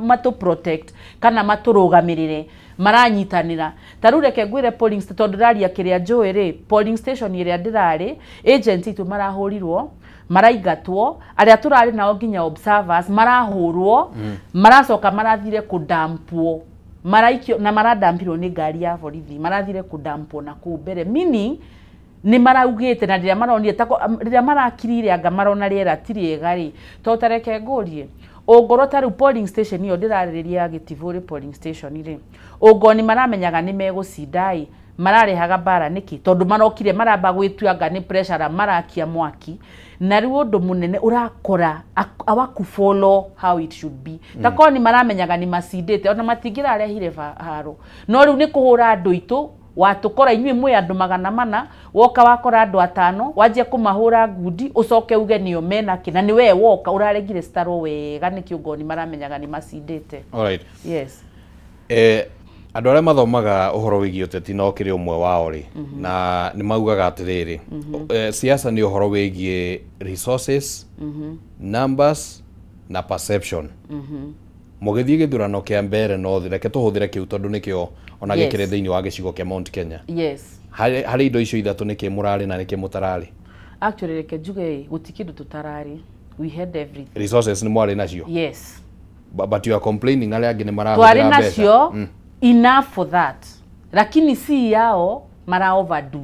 matũ protect kana matũrũgamĩrĩre maranyitanĩra. Ta rĩu reke ngwĩre polling tondũ ndĩraria kĩrĩa njũĩ rĩ, polling station ĩrĩa ndĩrarĩ, agents itũ marahũrirwo, maraingatwo, arĩa tũrarĩ nao nginya observers marahũrwo, maracoka marathire kũdampwo, maraikio na maradampirwo nĩ ngari ya borithi, marathire kũdampwo na kũu mbere, meaning nĩ maraugĩte na rĩrĩa maronire rĩrĩa marakirire anga marona rĩera ti rĩega rĩ, tondũ ta reke ngũrie Ũngorwo ta rĩu polling station ĩyo ndĩrarĩrĩria ya Gĩtivũrĩ polling station rĩ, ũngorwo nĩ maramenyaga nĩ megũcinda ĩ, mararehaga mbara nĩkĩ? Tondũ marokire maramba gwĩtuanga nĩ pressure marakia mwaki. Na rĩu ũndũ mũnene ũrakora hawakufollow how it should be. Ta korwo nĩ maramenyaga nĩ macindĩte, ona matingĩrarehire haro. No rĩu nĩ kũhũra andũ aitũ, watũkora inyuĩ mwĩ andũ 400, woka wakora andũ 5, wanjia kũmahũra ngundi, ũcoke uge nĩo mena kĩ, na nĩ we woka ũraregire citarwo wega nĩkĩ ũngorwo nĩ maramenyaga nĩ macindĩte. Alright. Yes. Andũ arĩa mathomaga ũhoro wĩgiĩ ũteti no kĩrĩ ũmwe wao rĩ, na nĩ maugaga atĩrĩrĩ, siasa nĩ ũhoro wĩgiĩ resources, numbers na perception. Mũgĩthiĩ gĩthurano kĩa mbere North, reke tũhũthĩre kĩu tondũ nĩkĩo ona gĩkĩrĩ thĩinĩ wa gĩcigo kĩa Mount Kenya. Yes. Harĩ indo icio ithatũ nĩkĩ mũrarĩ na nĩkĩ mũtararĩ? Actually reke njuge gũtirĩ kĩndũ tũtararĩ. We had everything. Resources nĩ mwarĩ nacio? Yes. But you are complaining arĩa angĩ nĩ marahũthĩra mbeca. Twarĩ nacio enough for that. Lakini si yao mara overdo.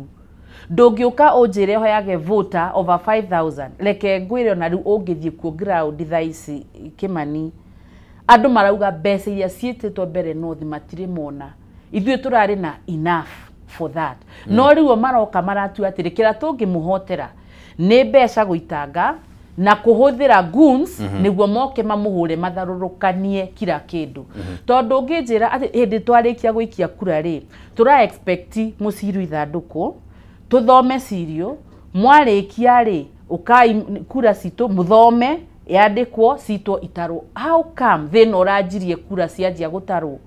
Ndũngĩũka ũnjĩre hoyage voter over 5000. Reke ngwĩre ona rĩu ũngĩthiĩ kuo ground thaa ici Kĩmani, andũ marauga mbeca iria ciĩtĩtwo mbere North matirĩ mona. Ithuĩ tũrarĩ na enough for that. No rĩu o maroka maratua atĩrĩ kĩrĩa tũngĩmũhotera nĩ mbeca gũitanga na kũhũthĩra goons nĩguo moke mamũhũre matharũrũkanie kila kĩndũ. Tondũ ũngĩnjĩra atĩ hĩndĩ twarĩkia gũikia kura rĩ, tũra expect mũciru ithandũkũ, tũthome cirio, mwarĩkia rĩ, ũkai kura citũ mũthome yandĩkwo citwo itarwo. How come thĩna ũranjirie kura cianjia gũtarwo?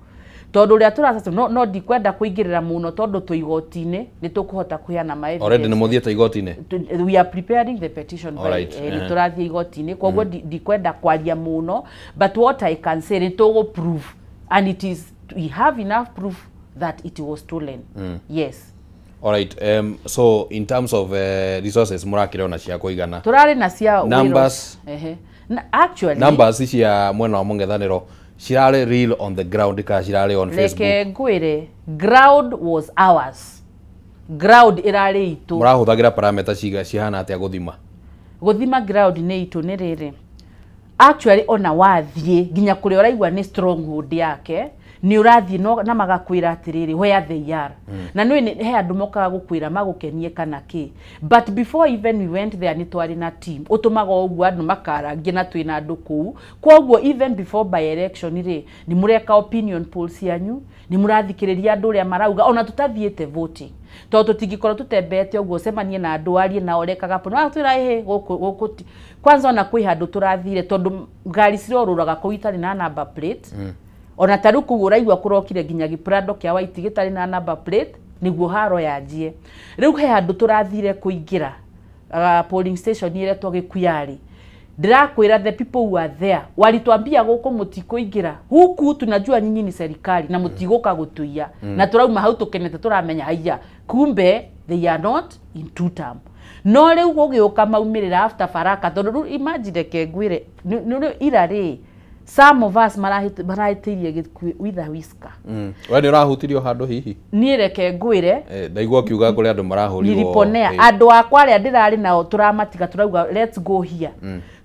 Tondũ ũrĩa tũracaca no ndikwenda kũingĩrĩra mũno tondũ twĩ igoti-inĩ nĩ tũkũhota kũheana ma evidence. Already nĩ mũthiĩte igoti-inĩ? We are preparing the petition. Nĩ tũrathiĩ igoti-inĩ, koguo ndikwenda kwaria mũno, but what I can say nĩ tũgũ prove, and it is we have enough proof that it was stolen. Yes. All right. So in terms of resources mũrakĩrĩ ona cia kũigana? Tũrarĩ na cia numbers. Actually numbers cia mwena wa mũng'ethanĩro cirarĩ real on the ground ka cirarĩ on Facebook? Reke ngwĩre, ground was ours. Ground ĩrarĩ itũ. Mũrahũthagĩra parameter cihana atĩa gũthima? Gũthima ground nĩ itũ nĩ rĩrĩ. Actually ona wathiĩ nginya kũrĩa ũraigua nĩ stronghold yake, nĩ ũrathiĩ na magakwĩra atĩrĩrĩ where they are. Na nĩ he andũ mokaga gũkwĩra magũkenie kana kĩ. But before even we went there nĩ twarĩ na team ũtũmaga ũguo andũ makarangia na twĩna andũ kũu. Koguo even before by election rĩ, nĩ mũreka opinion polls cianyu, nĩ mũrathikĩrĩria andũ ũrĩa marauga ona tũtathiĩte voting. Tondũ tũtingĩkorwo tũtembeete ũguo ũcemanie na andũ arie nao ũrekaga po. No twĩra ĩhĩ gũkũ kwanza ona kwĩ handũ tũrathire tondũ ngari cirorũraga kũu itarĩ na number plate. Ona ta rĩu kũu ũraigua kũrokire nginya gĩprado kĩa white gĩtarĩ na number plate nĩguo haro yanjie. Rĩu he handũ tũrathire kũingĩra polling station ĩretwo Gĩkuyarĩ. Ndĩrakwĩra the people who are there walitwambia gũkũ mũtikũingĩra, huku tunajua nyinyi ni serikali na mũtigũka gũtuiya. Na tũrauma hau tũkenete tũramenya haiya kumbe they are not in two term. No rĩu gũgĩũka maumĩrĩra after baraka tondũ rĩu imagine reke ngwĩre ira rĩ some of us marahĩtĩirie gĩkuũ with a whisker. We nĩ ũrahutirio handũ hihi? Niĩ reke ngwĩre ndaigua ũkiuga kũrĩ andũ marahũrirwo. Niliponea andũ akwa arĩa ndĩrarĩ nao tũramatiga tũrauga let's go here.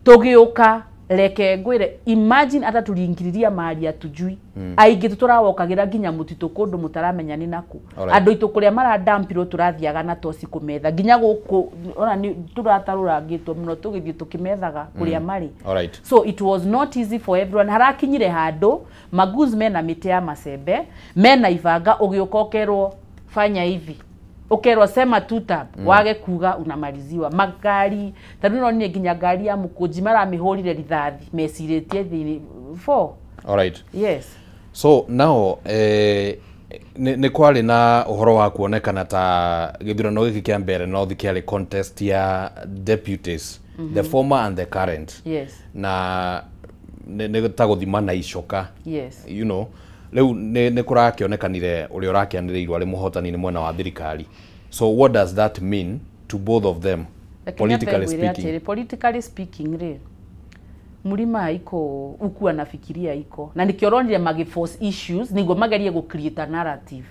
Tũgĩũka reke ngwĩre imagine ata tuliingiriria mahali hatujui. Aingĩ tũrawokagĩra nginya mũtitũ kũndũ mũtaramenya nĩ nakũ. Andũ aitũ kũrĩa maradampirwo tũrathiaga na toci kũmetha nginya gũkũ ona nĩ tũratarũrangĩtwo mũno tũgĩthiĩ tũkĩmethaga kũrĩa marĩ. So it was not easy for everyone. Harakinyire handũ magoons mena mĩtĩ ya macembe mena ibanga ũgĩũka ũkerwo fanya hivi, ukerwo sema tuta wage kuga unamaliziwa. Magari tondũ no nĩ nginya ngari ya mũkũnji maramĩhũrire rithathi mecirĩtie thĩinĩ 4. All right. Yes. So now nĩ kwarĩ na ũhoro wa kuonekana ta gĩthurano gĩkĩ kĩa mbere North kĩarĩ contest ya deputies, the former and the current. Yes. Na nĩ ta gũthima na icoka. Yes. You know, rĩu nĩ kũrakĩonekanire ũrĩa ũrakĩanĩrĩirwo arĩ mũhotani nĩ mwena wa thirikari. So what does that mean to both of them, politically speaking? Politically speaking rĩ, Murima haiko huku anafikiria iko na nikĩo ũronire magĩ force issues nĩguo magerie gũ create a narrative.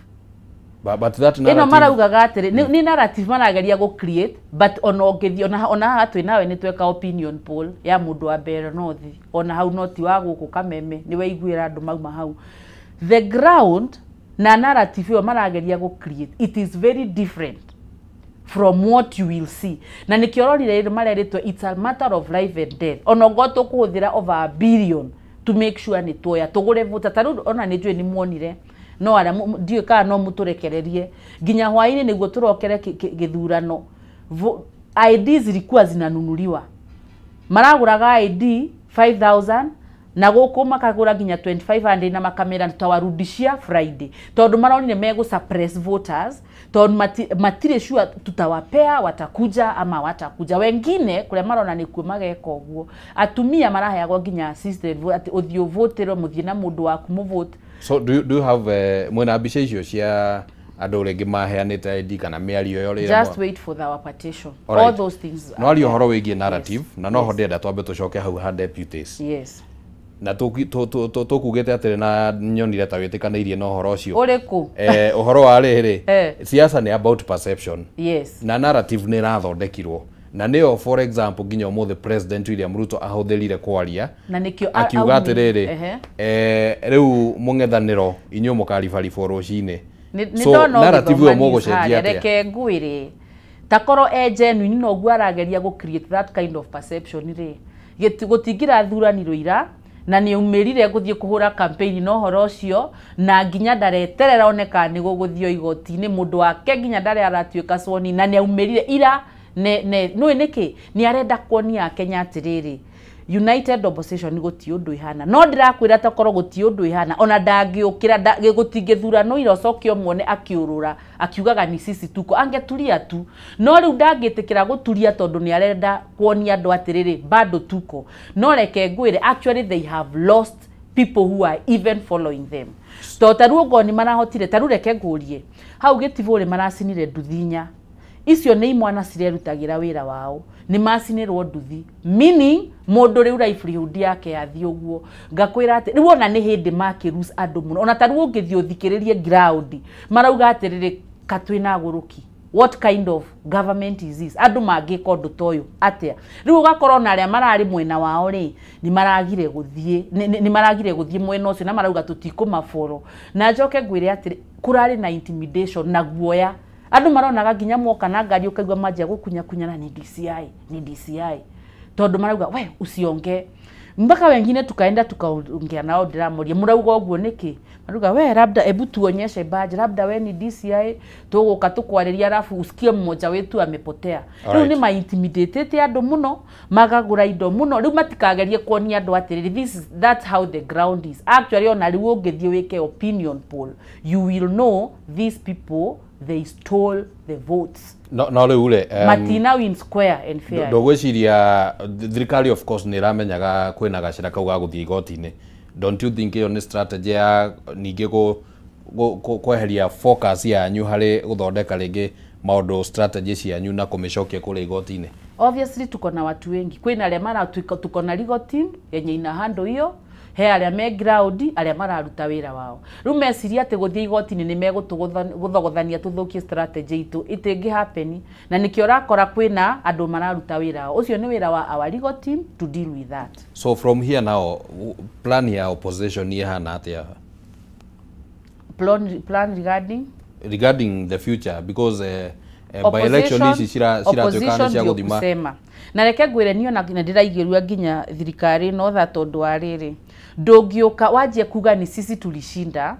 But that narrative ĩno maraugaga atĩrĩ nĩ narrative marageria gũ create, but ona ũngĩthiĩ ona haha twĩ nawe nĩ tweka opinion poll ya mũndũ wa Mbeere North, ona hau no ti wa gũkũ Kameme, nĩ waiguĩra andũ mauma hau. The ground na narrative ĩyo marageria gũ create, it is very different from what you will see. Na nĩkĩo ũrorire rĩrĩ marerĩtwo it's a matter of life and death. Ona ũngorwo tũkũhũthĩra over a billion to make sure nĩ tuoya tũgũre voter. Ta rĩu ona nĩ njũĩ nĩ muonire, no arĩa ndiũĩ kana no mũtũrekererie nginya hwaĩ-inĩ nĩguo tũrokere gĩthurano. ID zilikuwa zinanunuliwa, maragũraga ID 5000 na gũkũ makagũra nginya 2500 na makamera tutawarudishia Friday, tondũ maronire megũ suppress voters, tondũ matirĩ sure tutawapea watakuja ama watakuja. Wengine kũrĩa marona nĩkuo mageka ũguo, atumia maraheagwo nginya assisted vote, atĩ ũthiĩ ũvotĩrwo mũthiĩ na mũndũ waku mũvote. So do you have mwena mbica icio cia andũ rĩngĩ maheanĩte ID kana mĩario ĩyo rĩrĩa Just wait for our petition. All those things. No aria ũhoro wĩgiĩ narrative, na no ho ndĩrenda twambe tũcoke hau ha deputies. Yes. Na tũkugĩte atĩrĩ, na nyonire ta wĩtĩkanĩirie na ũhoro ũcio. Ũrĩkũ? Ũhoro wa rĩrĩ, siasa nĩ about perception. Yes. Na narrative nĩ ĩrathondekirwo. Na nĩyo for example nginya ũmũthĩ President William Ruto ahũthĩrire kwaria na nĩkĩo akiuga atĩrĩrĩ, rĩu mũng'ethanĩro inyuĩ mũkaribaribwo rũcinĩ. So narrative ĩyo mũgũcenjia atĩa? Reke ngwĩre, takorwo e genuine noguo arageria gũ create that kind of perception rĩ, gũtingĩrathuranirwo ira, na nĩ aumĩrire gũthiĩ kũhũra campaign na ũhoro ũcio, na nginya ndareterera oneka nĩ gũgũthio igoti-inĩ, mũndũ wake nginya ndarĩ aratuĩka sworn, na nĩ aumĩrire ira. Nĩ nĩkĩ nĩ arenda kuonia Kenya atĩrĩrĩ, United Opposition gũtirĩ ũndũ ihana. No ndĩrakwĩra takorwo gũtirĩ ũndũ ihana, ona ndangĩũkĩra gũtingĩthurano ira ũcoke ũmuone akĩũrũra akiugaga ni sisi tuko, angeturia tu. No rĩu ndangĩtĩkĩra gũturia tondũ nĩ arenda kuonia andũ atĩrĩrĩ bado tuko. No reke ngwĩre, actually they have lost people who are even following them. To ta rĩu okorwo nĩ marahotire, ta rĩu reke ngũrie hau gĩtibũrĩ maracinire nduthi inya. Icio nĩ imwana cirerutagĩra wĩra wao, nĩ macinĩrwo nduthi, meaning mũndũ rĩu livelihood yake yathiĩ ũguo. Ngakwĩra atĩ rĩu ona nĩ hĩndĩ makĩrus andũ mũno, ona ta rĩu ũngĩthiĩ ũthikĩrĩrie ground marauga atĩrĩrĩ, ka twĩna agũrũki, what kind of government is this? Andũ mangĩka ũndũ ta ũyũ atĩa? Rĩu ũgakorwo na arĩa mararĩ mwena wao rĩ, nĩ maragire gũthiĩ, nĩ maragire gũthiĩ mwena ũcio na marauga tũtikũmaboro. Na njoke ngwĩre atĩrĩ, kũrarĩ na intimidation na guoya. Andũ maronaga nginya moka na ngari ũkaigua manjia gũkunyakunyana ni DCI, ni DCI, tondũ marauga we usionge. Mpaka wengine tukaenda tukaongea nao, ndĩramoria mũrauga ũguo nĩkĩ? Marauga we labda ebu tuonyeshe badge, labda we ni DCI, tũgũka tũkwarĩria, alafu usikie mmoja wetu amepotea. Rĩu nĩ ma-intimidatĩte andũ mũno, magagũra indo mũno, rĩu matikagerie kuonia andũ atĩrĩrĩ, this is, that's how the ground is. Actually ona rĩu ũngĩthiĩ wĩke opinion poll, you will know these people, they stole the votes. No rĩu rĩ, matina win square and fair. Ndũgwĩciria thirikari of course nĩ ĩramenyaga kwĩna gacĩra kau ga gũthiĩ igoti-inĩ. Don't you think ĩyo nĩ strategy ya ningĩ kweheria focus yanyu harĩ gũthondeka rĩngĩ maũndũ strategy cianyu na kũmĩcokia kũrĩa igoti-inĩ? Obviously tuko na watu wengi, kwĩna arĩa mara tuko na legal team yenye ina handle hiyo, he arĩa me ground arĩa mararuta wĩra wao. Rĩu meciria atĩ gũthiĩ igoti-inĩ nĩ megũtũgũthogothania tũthũkie strategy itũ, itingĩ happen. Na nĩkĩo ũrakora kwĩna andũ mararuta wĩra wao. Ũcio nĩ wĩra wa our legal team to deal with that. So from here now, plan ya opposition ĩhana atĩa? Plan regarding? Regarding the future, because by election ici ciratuĩka nĩ cia gũthima. Na reke ngwĩre niĩ ona ndĩraigĩrua nginya thirikari ĩno tha tondũ wa rĩrĩ, ndũngĩũka wanjie kuga ni sisi tulishinda.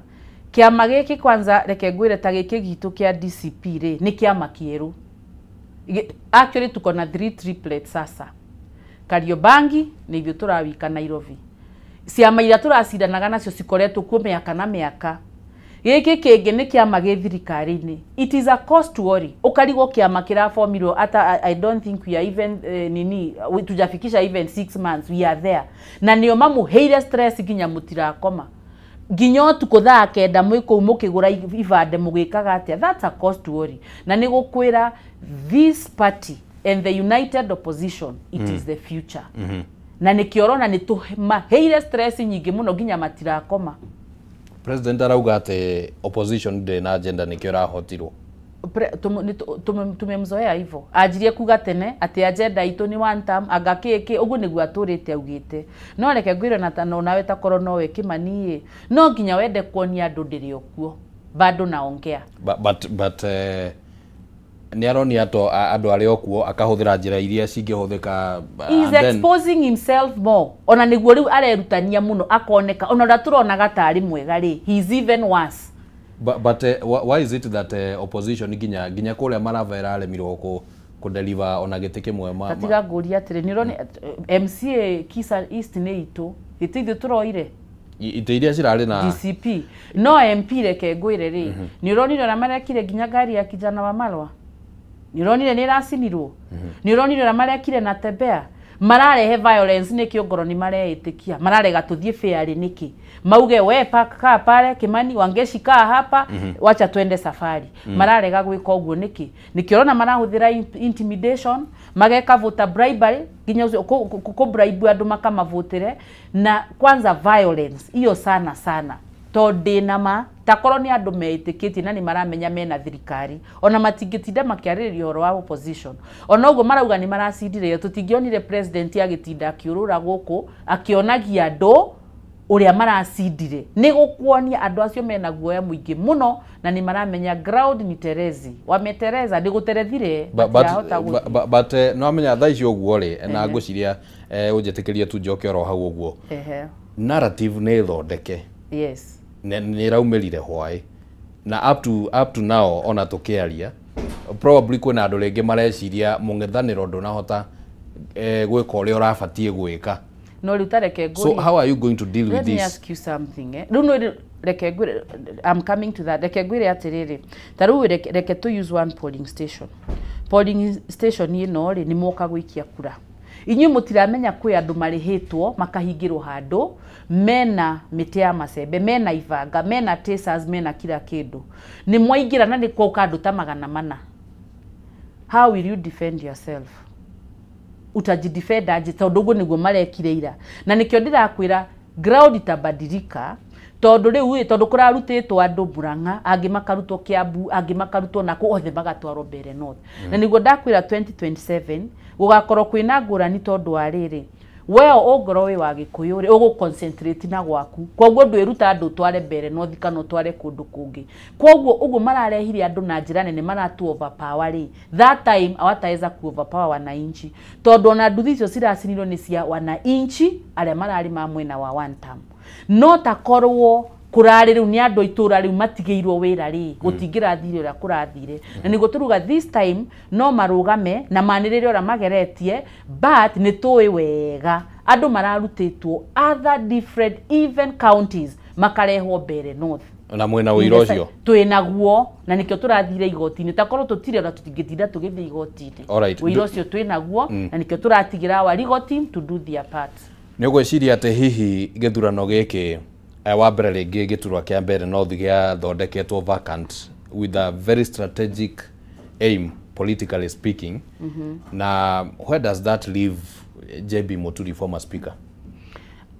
Kĩama gĩkĩ kwanza reke ngwĩre ta gĩkĩ gitũ kĩa DCP rĩ, nĩ kĩama kĩerũ. Actually tuko na 3 triplets sasa. Kariobangi nĩ ithuĩ tũrawika Nairobi. Ciama iria tũracindanaga nacio cikoretwo kuo mĩaka na mĩaka. Gĩkĩ kĩngĩ nĩ kĩama gĩ thirikari-inĩ. It is a cost to worry. Ũkarigwo kĩama kĩrabomirwo ata I don't think we are even nini tujafikisha even 6 months we are there. Na nĩo mamũheire stress nginya mũtirakoma. Nginya ũtukũ thaa 9 mwĩ kũu mũkĩgũra ibande mũgĩkaga atĩa. That's a cost to worry. Na nĩ gũkwĩra this party and the united opposition, it is the future. Na nĩkĩo ũrona nĩ tũmaheire stress nyingĩ mũno nginya matirakoma. President arauga atĩ opposition ndĩ na agenda, nĩkĩo ĩrahotirwo. Tumemzoea hivyo. Anjirie kuga tene atĩ agenda itũ nĩ one term, anga kĩ ũguo nĩguo atũrĩte augĩte. No reke ngwĩre na nawe takorwo nowe Kĩmani ĩ, no nginya wende kuonia andũ ndĩrĩ o kuo, bado naongea. But nĩ aronia andũ arĩa okuo akahũthĩra njĩra iria cingĩhũthĩka. He's exposing himself more. Ona nĩguo rĩu arerutania mũno akoneka ona ũrĩa tũronaga tarĩ mwega rĩ, he's even worse. But why is it that opposition nginya kũrĩa Malava ĩraremirwo kũ deliver ona gĩtĩ kĩmwe? Tatiga ngũria atĩrĩ, nĩ ũrona MCA Kisa East nĩ itũ gĩtĩ ithuĩ tũroire itĩ iria cirarĩ na DCP, no MP reke ngwĩre rĩ, nĩ ũronire ũrĩa marekire nginya ngari ya kijana wa Marwa, nĩ ũronire nĩ ĩracinirwo, nĩ ũronire ũrĩa marekire na Tembea, mararehe violence nĩkĩ? Ongorwo nĩ mareĩtĩkia mararega tũthiĩ fair nĩkĩ? Mauge we kaa pale Kimani, Wangeshi kaa hapa, wacha twende safari. Mararega gwĩka ũguo nĩkĩ? Nĩkĩo ũrona marahũthĩra intimidation, mageka voter bribery, nginya ũcio kũ bribe andũ makamavotere, na kwanza violence iyo sana sana, tondũ ndĩna ma takorwo nĩ andũ meĩtĩkĩtie na nĩ maramenya mena thirikari, ona matingĩtinda makĩarĩrĩria ũhoro wa opposition. Ona ũguo marauga nĩ maracindire, tũtingĩonire president agĩtinda akĩũrũra gũkũ akĩonagia andũ ũrĩa maracindire. Nĩ gũkuonia andũ acio mena guoya mũingĩ mũno na nĩ maramenya ground ni terezi, wametereza, nĩ gũterethire. But no amenya thaa ici ũguo rĩ, na ngwĩciria ũnjĩtĩkĩrie tu njoke oro hau ũguo, narrative nĩ thondeke. Yes. Nĩ ĩraumĩrire hwaĩ na up to now ona tũkĩaria probably kwĩna andũ rĩngĩ mareciria mũng'ethanĩro ndũnahota gwĩka ũrĩa ũrabatiĩ gwĩka. No rĩu tareke ngũrie. So how are you going to deal with Let this? me ask you something, eh? Rĩu no reke ngwĩre, I'm coming to that. Reke ngwĩre atĩrĩrĩ, ta rĩu reke to use one polling station. Polling station ĩno rĩ, nĩ moka gũikia kura. Inyuĩ mũtiramenya kwĩ andũ marĩhĩtwo makahingĩrwo handũ mena mĩtĩ ya macembe, mena ibanga, mena tasers, mena kila kĩndũ. Nĩ mwaingĩra na nĩ kwoka andũ ta 400. How will you defend yourself? Utajidefend aje? Tondũ ũguo nĩguo marekire ira. Na nĩkĩo ndĩrakwĩra ground itabadilika, tondũ rĩu ĩ, tondũ kũrarutĩtwo andũ Murang'a, angĩ makarutwo Kiambu, angĩ makarutwo nakũ, othe magatwarwo Mbeere North. Na nĩguo ndakwĩra 2027 gũgakorwo kwĩna ngũrani, tondũ wa rĩrĩ, we ongorwo wĩ wa Gĩkũyũ rĩ, ũgũ concentrate na gwaku, koguo ndwĩruta andũ ũtware Mbeere North kana ũtware kũndũ kũngĩ. Koguo ũguo mararehire andũ na njĩra nene, maratu overpower rĩ, that time hawataweza ku overpower wananchi, tondũ ona nduthi icio ciracinirwo nĩ cia wananchi arĩa mararĩ ma mwena wa one term. No takorwo kũrarĩ rĩu nĩ andũ a itũra rĩu matigĩirwo wĩra rĩ, gũtingĩrathire ũrĩa kũrathire. Na nĩguo tũruga this time no marũgame na manĩrĩre ũrĩa mageretie, but nĩ tũĩ wega andũ mararutĩtwo other different even counties makarehwo Mbeere North. Na mwĩna ũira ũcio? Twĩ naguo, na nĩkĩo tũrathire igoti-inĩ. Takorwo tũtirĩ ona tũtingĩtinda tũgĩthiĩ igoti-inĩ. Ũira ũcio twĩ naguo, na nĩkĩo tũratigĩra our legal team to do their part. Nĩ ũgwĩciria atĩ hihi gĩthurano gĩkĩ wa mbere rĩngĩ gĩturwa kĩa Mbeere North gĩathondeketwo vacant with a very strategic aim, politically speaking, na where does that leave JB Muturi, former speaker?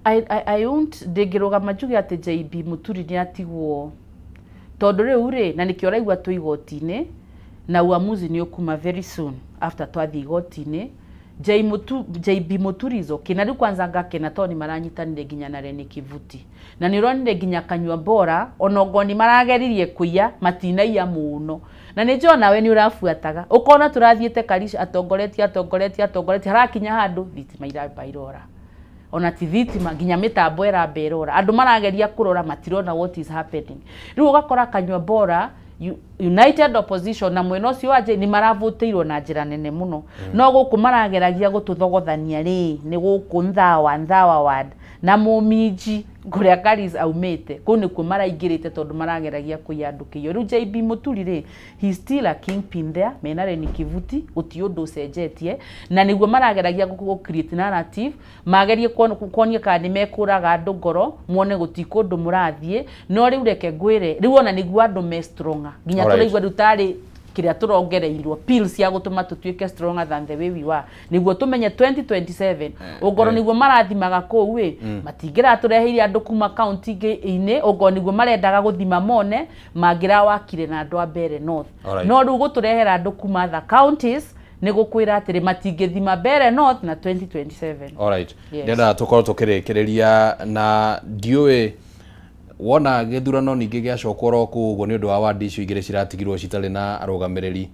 I won't, ndĩngĩrũgama njuge atĩ JB Muturi nĩ atigwo, tondũ rĩu rĩ, na nĩkĩo ũraigua twĩ igoti-inĩ na uamuzi nĩ ũkuma very soon after twathiĩ igoti-inĩ. JB Muturi is okay. Na rĩu kwanza ngakena tondũ nĩ maranyitanire nginya na Rene Kivuti, na nĩ ũronire nginya Kanyua Bora ona nĩ marageririe kũiya, matinaiya mũno, na nĩ njũĩ nawe nĩ ũrabuataga ũkona tũrathiĩte Karish atongoretie atongoretie atongoretie, harakinya handũ thitima iramba irora, ona ti thitima nginya mĩtambo ĩramba ĩrora, andũ marageria kũrora matirona what is happening. Rĩu ũgakora Kanyua Bora, United Opposition na mwena ũcio wa nĩ maravũtĩirwo na njĩra nene mũno. No gũkũ marageragia gũtũthogothania rĩ, nĩ gũkũ Nthawa ward na Mũminji kũrĩa Karis aumĩte, kũu nĩkuo maraingĩrĩte tondũ marageragia kũiya andũ kĩio. Rĩu JB Muturi rĩ, he still a kingpin there, mena Reni Kivuti, gũtirĩ ũndũ ũcenjetie, na nĩguo marageragia gũ create narrative, magerie kuonia kana nĩ mekũraga andũ ngoro, muone gũtirĩ kũndũ mũrathiĩ. No rĩu reke ngwĩre, rĩu ona nĩguo andũ me stronger, nginya tũraigua rĩu tarĩ Kĩrĩa tũrongereirwo pills cia gũtũma tũtuĩke stronger than the way we were, nĩguo tũmenye 2027 ũngorwo nĩguo marathimaga kũu ĩ, matingĩratũreheire andũ kuma county-inĩ, ũngorwo nĩguo marendaga gũthima mone mangĩrawakire na andũ a Mbeere North. No rĩu gũtũrehera andũ kuma other counties nĩ gũkwĩra atĩrĩ matingĩthima Mbeere North na 2027. Alright. Ndĩrenda tũkorwo tũkĩrĩkĩrĩria na ndiũĩ wona gĩthurano ningĩ gĩacokwo oro kũu ũguo nĩ ũndũ wa wandi icio igĩrĩ ciratigirwo citarĩ na arũgamĩrĩri,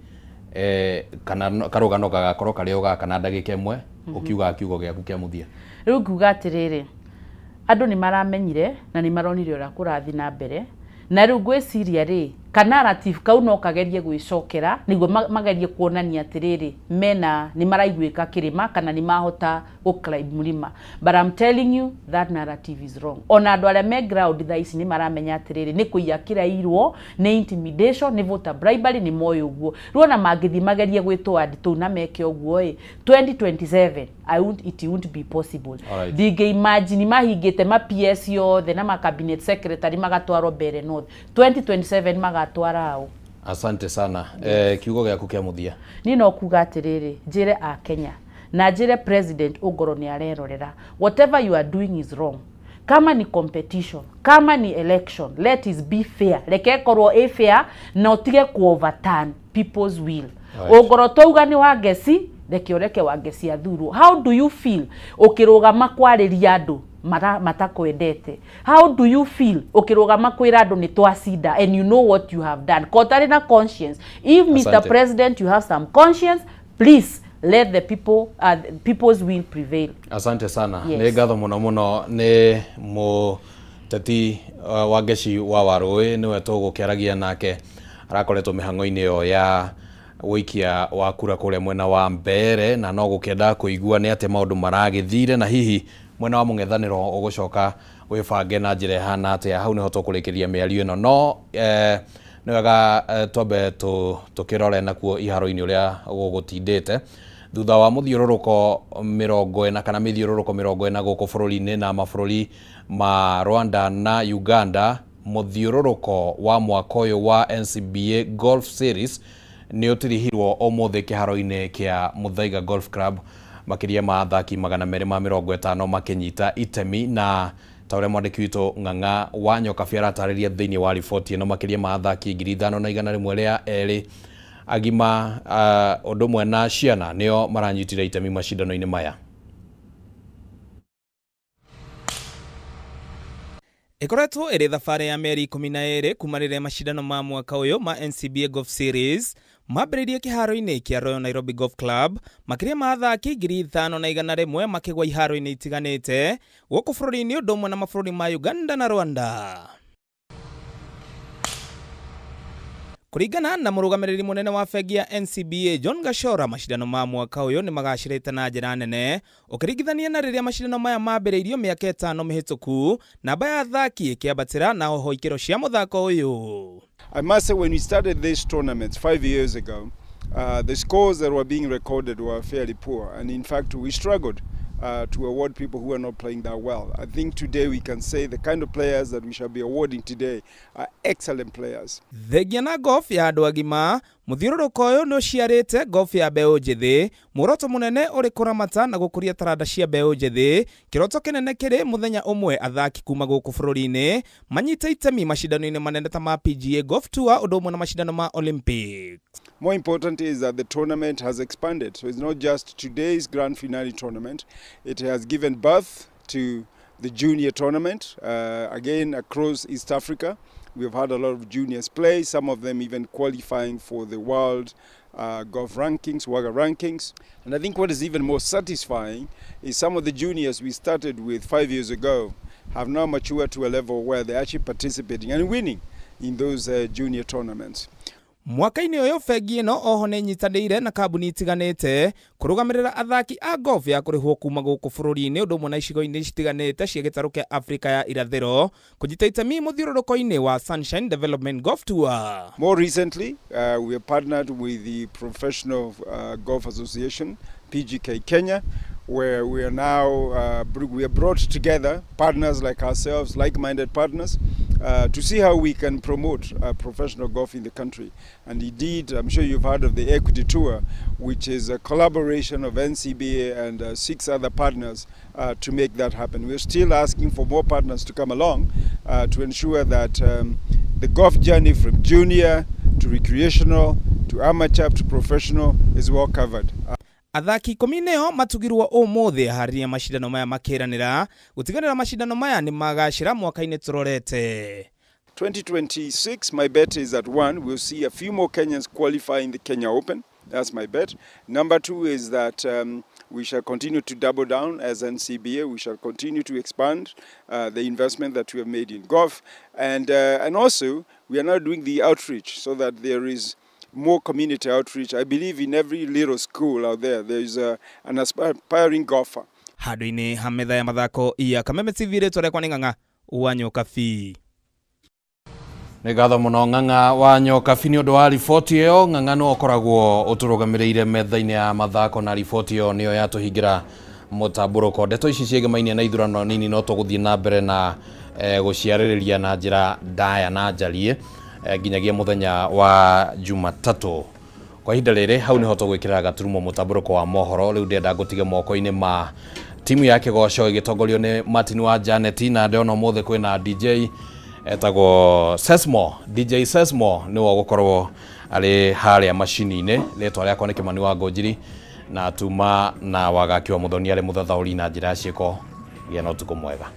kana karũgano gagakorwo karĩ o gaka na ndagĩka ĩmwe ũkiuga kiugo gĩaku kĩa mũthia. Rĩu nguga atĩrĩrĩ, andũ nĩ maramenyire na nĩ maronire ũrĩa kũrathiĩ na mbere, na rĩu ngwĩciria rĩ ka narrative kau no kagerie gwĩcokera nĩguo magerie kuonania atĩrĩrĩ mena nĩ maraiguĩka kĩrĩma kana nĩ mahota gũ climb mũrĩma. But I'm telling you that narrative is wrong. Ona andũ arĩa me ground thaa ici nĩ maramenya atĩrĩrĩ nĩ kũiya kĩrairwo, nĩ intimidation, nĩ voter bribery, nĩ moĩ ũguo. Rĩu ona mangĩthiĩ magerie gwĩtwo andũ tũu na meke ũguo ĩ, 2027 it won't be possible. Ndingĩ imagine mahingĩte ma PS yothe na ma cabinet secretary magatwarwo Mbeere North 2027 magatwara ao. Asante sana. Kiugo gĩaku kĩa mũthia. Niĩ no kuga atĩrĩrĩ, njĩre a Kenya na njĩre president ũngorwo nĩ arerorera, whatever you are doing is wrong. Kama ni competition, kama ni election, let it be fair. Reke ĩkorwo ĩ fair na ũtige ku overturn people's will. Ũngorwo twauga nĩ Wangeci, reke ũreke Wangeci athurwo. How do you feel ũkĩrũgama kwarĩria andũ matakwendete? How do you feel ũkĩrũgama kwĩra andũ nĩ twacinda and you know what you have done? Kotarĩ na conscience. If Mr. President you have some conscience, please let the people people's will prevail. Asante sana. Nĩ ngatho mũno mũno nĩ mũteti Wangeci wa Warũĩ, nĩwe tũgũkĩaragia nake, arakoretwo mĩhang'o-inĩ ĩyo ya wĩikia wa kura kũrĩa mwena wa Mbeere, na no gũkĩenda kũigua nĩ atĩ maũndũ maragĩthire na hihi mwena wa mũng'ethanĩro ũgũcoka wĩbange na njĩra ĩhana atĩa. Hau nĩho tũkũrĩkĩria mĩario ĩno, no nĩ wega twambe tũkĩrore nakuo iharo-inĩ ũrĩa gũgũtindĩte thutha wa mũthiũrũrũko 40 kana mĩthiũrũrũko 40 gũkũ bũrũri-inĩ na mabũrũri ma Rwanda na Uganda. Mũthiũrũrũko wa mwaka ũyũ wa NCBA Golf Series nĩ ũtirihirwo ũmũthĩ kĩharo-inĩ kĩa Muthaiga Golf Club, makĩria ma athaki 250 makĩnyita itemi, na ta ũrĩa mwandĩki witũ Ng'ang'a wa Nyokabi aratarĩria thĩinĩ wa riboti ĩno, makĩria ma athaki 5,102 agima ũndũ ũmwe na ciana nĩo maranyitire itemi macindano-inĩ maya. Ĩkoretwo ĩrĩ thabarĩ ya mĩeri 12 kuma rĩrĩa macindano ma mwaka ũyũ ma NCBA Golf Series mambĩrĩirie kĩharo-inĩ kĩa Royal Nairobi Golf Club, makĩria ma athaki 5,100 makĩgwa iharo-inĩ itiganĩte gũkũ bũrũri-inĩ ũndũ ũmwe na mabũrũri ma Uganda na Rwanda. Kũringana na mũrũgamĩrĩri mũnene wa bengi ya NCBA John Gachora, macindano ma mwaka ũyũ nĩ magacĩrĩte na njĩra nene ũkĩringithania na rĩrĩa macindano maya mambĩrĩirio mĩaka 5 mĩhĩtũku, namba ya athaki ĩkĩambatĩra na oho ikĩro cia mũthako ũyũ. I must say, when we started this tournament 5 years ago, the scores that were being recorded were fairly poor, and in fact we struggled to award people who are not playing that well. I think today we can say the kind of players that we shall be awarding today are excellent players. Thengia na golf ya andũ agima, mũthiũrũrũko ũyũ nĩ ũciarĩte golf ya mbeũ njĩthĩ, muoroto mũnene ũrĩ kũramata na gũkũria taranda cia mbeũ njĩthĩ. Kĩroto kĩnene kĩrĩ mũthenya ũmwe athaki kuma gũkũ bũrũri-inĩ manyite itemi macindano-inĩ manene ta ma PGA Golf Tour ũndũ ũmwe na macindano ma Olympics. More important is that the tournament has expanded. So it's not just today's grand finale tournament. It has given birth to the junior tournament, again across East Africa. We've had a lot of juniors play, some of them even qualifying for the world golf rankings, WAGA rankings. And I think what is even more satisfying is some of the juniors we started with 5 years ago have now matured to a level where they're actually participating and winning in those junior tournaments. Mwaka-inĩ ũyũ bengi ĩno oho nĩ ĩnyitanĩire na kambuni itiganĩte kũrũgamĩrĩra athaki a golf ya kũrĩhwo kuma gũkũ bũrũri-inĩ ũndũ ũmwe na icigo-inĩ citiganĩte cia gĩtarũ kĩa Afrika ya irathĩro kũnyita itemi mũthiũrũrũko-inĩ wa Sunshine Development Golf Tour. More recently, we have partnered with the Professional Golf Association, PGK Kenya, where we are now we are brought together partners like ourselves, like-minded partners, to see how we can promote professional golf in the country. And indeed, I'm sure you've heard of the Equity Tour, which is a collaboration of NCBA and 6 other partners to make that happen. We're still asking for more partners to come along to ensure that the golf journey from junior to recreational to amateur to professional is well covered. Athaki 10 nĩo matugirwo ũmũthĩ aharĩria macindano maya makĩranĩra gũtiganĩra macindano maya nĩ magacĩra mwaka-inĩ tũrorete. 2026, my bet is that one, we'll see a few more Kenyans qualify in the Kenya Open. That's my bet. Number 2 is that we shall continue to double down as NCBA. We shall continue to expand the investment that we have made in golf. And also, we are now doing the outreach so that there is more community outreach. I believe in every little school out there, there is an aspiring golfer. Handũ-inĩ ha metha ya mathako ya Kameme TV rĩtwa rĩakwa nĩ Ng'ang'a wa Nyokabi. Nĩ ngatho mũno Ng'ang'a wa Nyokabi nĩ ũndũ wa riboti ĩyo. Ng'ang'a nĩwe ũkoragwo ũtũrũgamĩrĩire metha-inĩ ya mathako na riboti ĩyo nĩyo yatũhingĩra mũtambũrũko. Ndeto ici ciĩgĩmainie na ithurano nini no tũgũthiĩ na mbere na gũciarĩrĩria na njĩra ndaya na njariĩ nginyagia mũthenya wa Jumatatũ. Kwa ihinda rĩrĩ hau nĩho tũgwĩkĩra gaturumo mũtambũrũko wa mohoro. Rĩu ndĩrenda ngũtige moko-inĩ ma timu ya Kĩgoco ĩgĩtongorio nĩ Martin wa Janet, na ndĩrona ũmũthĩ kwĩna DJ etagwo Sesmo. DJ Sesmo nĩwe ũgũkorwo arĩ harĩa macini-inĩ. Rĩtwa rĩakwa nĩ Kĩmani wa Ngũnjiri na tuma na Wagaki wa Mũthoni arĩ mũthathaũri na njĩra ya ciĩko. Gĩa na ũtukũ mwega.